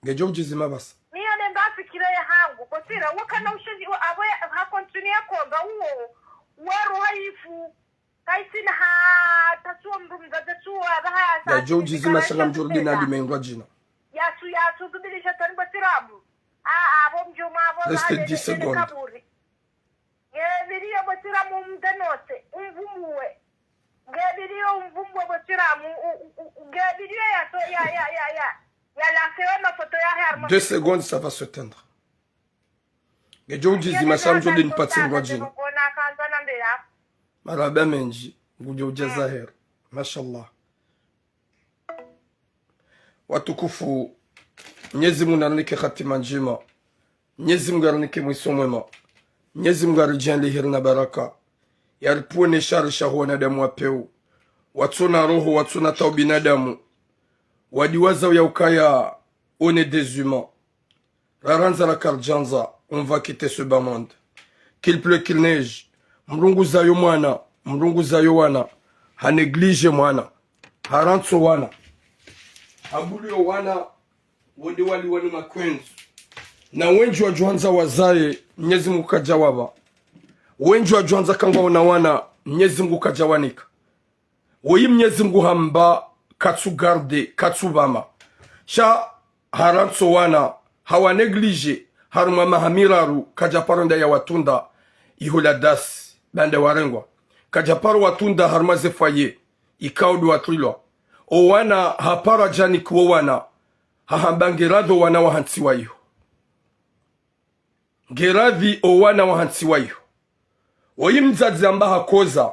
Ngedjo udjizima basi. Miyo ne mba fikira yahangu. Bo Siramu, wakana ushaji wa abo ya, ha continuer combat uwo. Waru haifu. Kaisina hata tsuo mdru mdzadze tsuo, aba ha, sa ngedjo udjizima shaka mdjordi na lime ndrwadjina. Yatsu, yatsu, zubili shetani bo Siramu. Ah, ah, bo mdjuma, bo. Reste dix secondes. Nge bidiyo bo Siramu mdenose, umvumbuwe. Nge bidiyo umvumbuwe bo Siramu, u, u, u, nge bidiyo ya so, ya, ya, ya, ya. Ya la sewe mafoto ya harma. Deux secondes, ça va s'éteindre. Ngedjo udjizima shaka mdjordi nipatse ndrwadjina. Marahaba mendji, ngudjo udjaza heri. Mashallah. Watukufu, Mnyezi Mungu nanike hatima ndjema. Mnyezi Mungu yarinike mwiso mwema. Mnyezi Mungu yaridjaanliye heri na baraka. Yaripvwonese shari sha ho wanadamu wa pewu. Watsuna roho, watsuna tau binadamu. Wadiwaza uya ukaya on est des humains. Rarandza rakaridjandza, on va quitter ce bas monde. Qu'il pleut, qu'il neige. Mdru nguzayo mwana, mdru nguzayo wana. Ha négligé mwana. Harantso wana. Habuluyo wana, wonde waliwa ni makwendzu. Na wendji wadjwandza wazaye, Mnyezi Mungu kadjawapva. Wendji wadjwandza kangwaona wana, Mnyezi Mungu kadjawanika. Woyi Mnyezi Mungu hamba katsu garder, katsu pvama. Sha harantso wana, hawa négligé, harumwa maha miraru, kadjaparo nda ya watunda, iho la dasi, baanda warengwa. Kadjaparo watunda harumwa ze foyer, ikao ndo watrilwa. O wana, haparo adjanika wo wana, hahamba ngeradhi o wana wahantsiwa iho. Ngeradhi o wana wahantsiwa iho. Woyi mdzadze amba hakoza.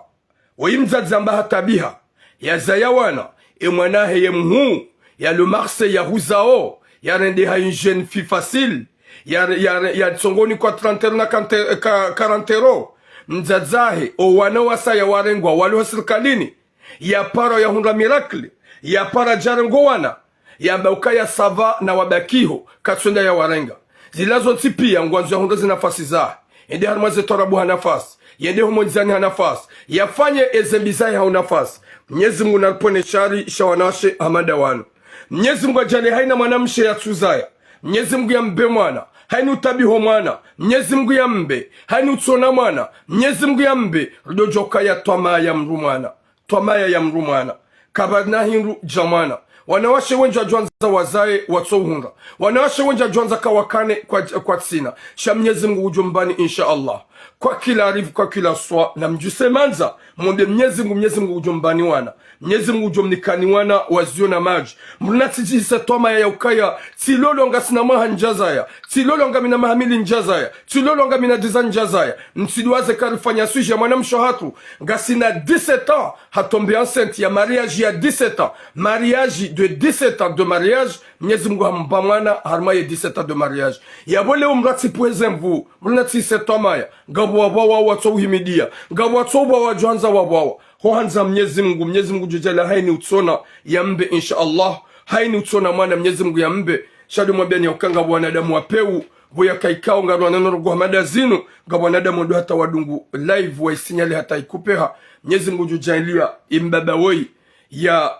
Woyi mdzadze amba hatabiha. Yazaya wana. E mwana hahe ye mhuu. Ya le Marseille yahuzao. Yarendeha une jeune fille facile. Ya, ya, ya tsongoni kwa trente euros na kante-, ka-, quarante euros. Mdzadze hahe, o wana wasaya warengwa, walo ho sirikalini. Yaparo yahundra miracle. Yaparo djarenga o wana. Yamba ukaya ça va na wabakiho, katsu enda yawarenga. Zila zontsi piya, ngwandzo yahundre ze nafasi zahe. Yende harumwa ze twarabu ha nafasi. Yende ho mondzani ha nafasi. Yafanye eze mbi zahe ha unafasi. Mnyezi Mungu naripvwonese shari sha wanawashe hama nda wanu. Mnyezi Mungu yadjaanliye hayina mwanamshe yatsuzaya. Mnyezi Mungu yampve mwana. Hayina utabiho mwana. Mnyezi Mungu yampve. Hayina utsona mwana. Mnyezi Mungu yampve. Ridodjoka ya twamaya ya mdru mwana. Twamaya ya mdru mwana. Kapvana hindru dja mwana. Wanawashe wendji wadjwandza wazaye watso uhundra. Wanawashe wendji wadjwandza kawakane kwa, kwatsina. Sha Mnyezi Mungu udjo mpvani, insha Allah. Quoi qu'il arrive, quoi qu'il en soit, na mdjuse mandza, mwombe Mnyezi Mungu, Mnyezi Mungu udjo mpvani wana. Mnyezi Mungu udjo mnikani wana waziyo na madji. Mdru natsidjihise twamaya ya ukaya, tsilolo ngasina mwaha ndjazaya. Tsilolo ngamina maha mili ndjazaya. Tsilolo ngamina dix ans ndjazaya. Mtsidiwaze karifanya sujet ya mwanamshe hatru. Ngasina dix-sept ans, ha tomber enceinte ya mariage ya dix-sept ans. Mariage de dix-sept ans de mariage, Mnyezi Mungu hampva mwana harumwa ye dix-sept ans de mariage. Yapvo leo mdru atsipvweze nvu, mdru natsihise twamaya. Ngapvo wapvwawa watso uhimidiya. Ngapvo watso upvwawa wadjwandza wapvwawa. Ho handza Mnyezi Mungu, Mnyezi Mungu udjodjaanliya hayina utsona yampve, insha Allah. Hayina utsona mwana Mnyezi Mungu yampve. Sha ndo mwambiani ya uka ngapvo wanadamu wa pewu, pvo yakaikao ngarwana no rogo hama nda zinu, ngapvo wanadamu ndo hata wadungu live wa isignalé hata ikupeha. Mnyezi Mungu udjodjaanliya, ye mbaba woyi, ya,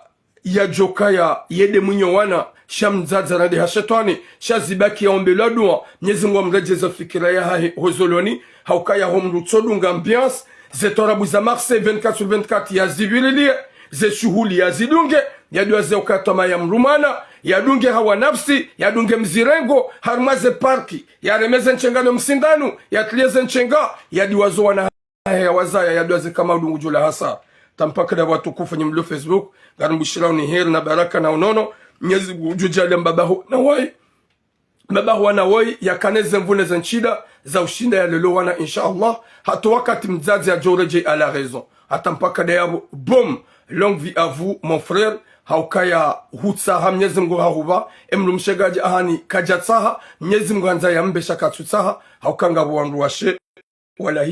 yadjokaya, yende mwinyo wana, sha mdzadze randeha shetwani, sha zibaki yaombelwa dua, Mnyezi Mungu amredjeze fikira yahahe hozoloni, ha ukaya ho mdru tso dunga ambiance, ze twarabu za Marseille vingt-quatre sur vingt-quatre yazipvirilie, ze shuhuli yazidunge, yadiwaze uka twamaya ya mdru mwana, yadunge hawa nafsi, yadunge mzirengo, harumwa ze parki, yareme ze ntsenga no msindanu, yatriye ze ntsenga, yadiwaze o wana hahe yawazaya, yadiwaze kama udungu djula hasara. Tampaka nda watukufu nyi mlo Facebook, ngarimbushirao ni heri na baraka na unono, Mnyezi Mungu udjodjaanliya mbaba ho na woyi. Mbaba ho wana woyi, yakane ze nvu ne ze ntsida, za ushinda yalele o wana, insha Allah. Hata wakati mdzadze yadjoredjei à la raison. Hata mpaka nda yapvo, boum, longue vie à vous, mon frère. Ha ukaya hutsaha, Mnyezi Mungu hahupva, e mdrumshe ngadja ahani kadjatsaha, Mnyezi Mungu handza yampve sha katsutsaha, ha uka ngapvo wandru washe, walahi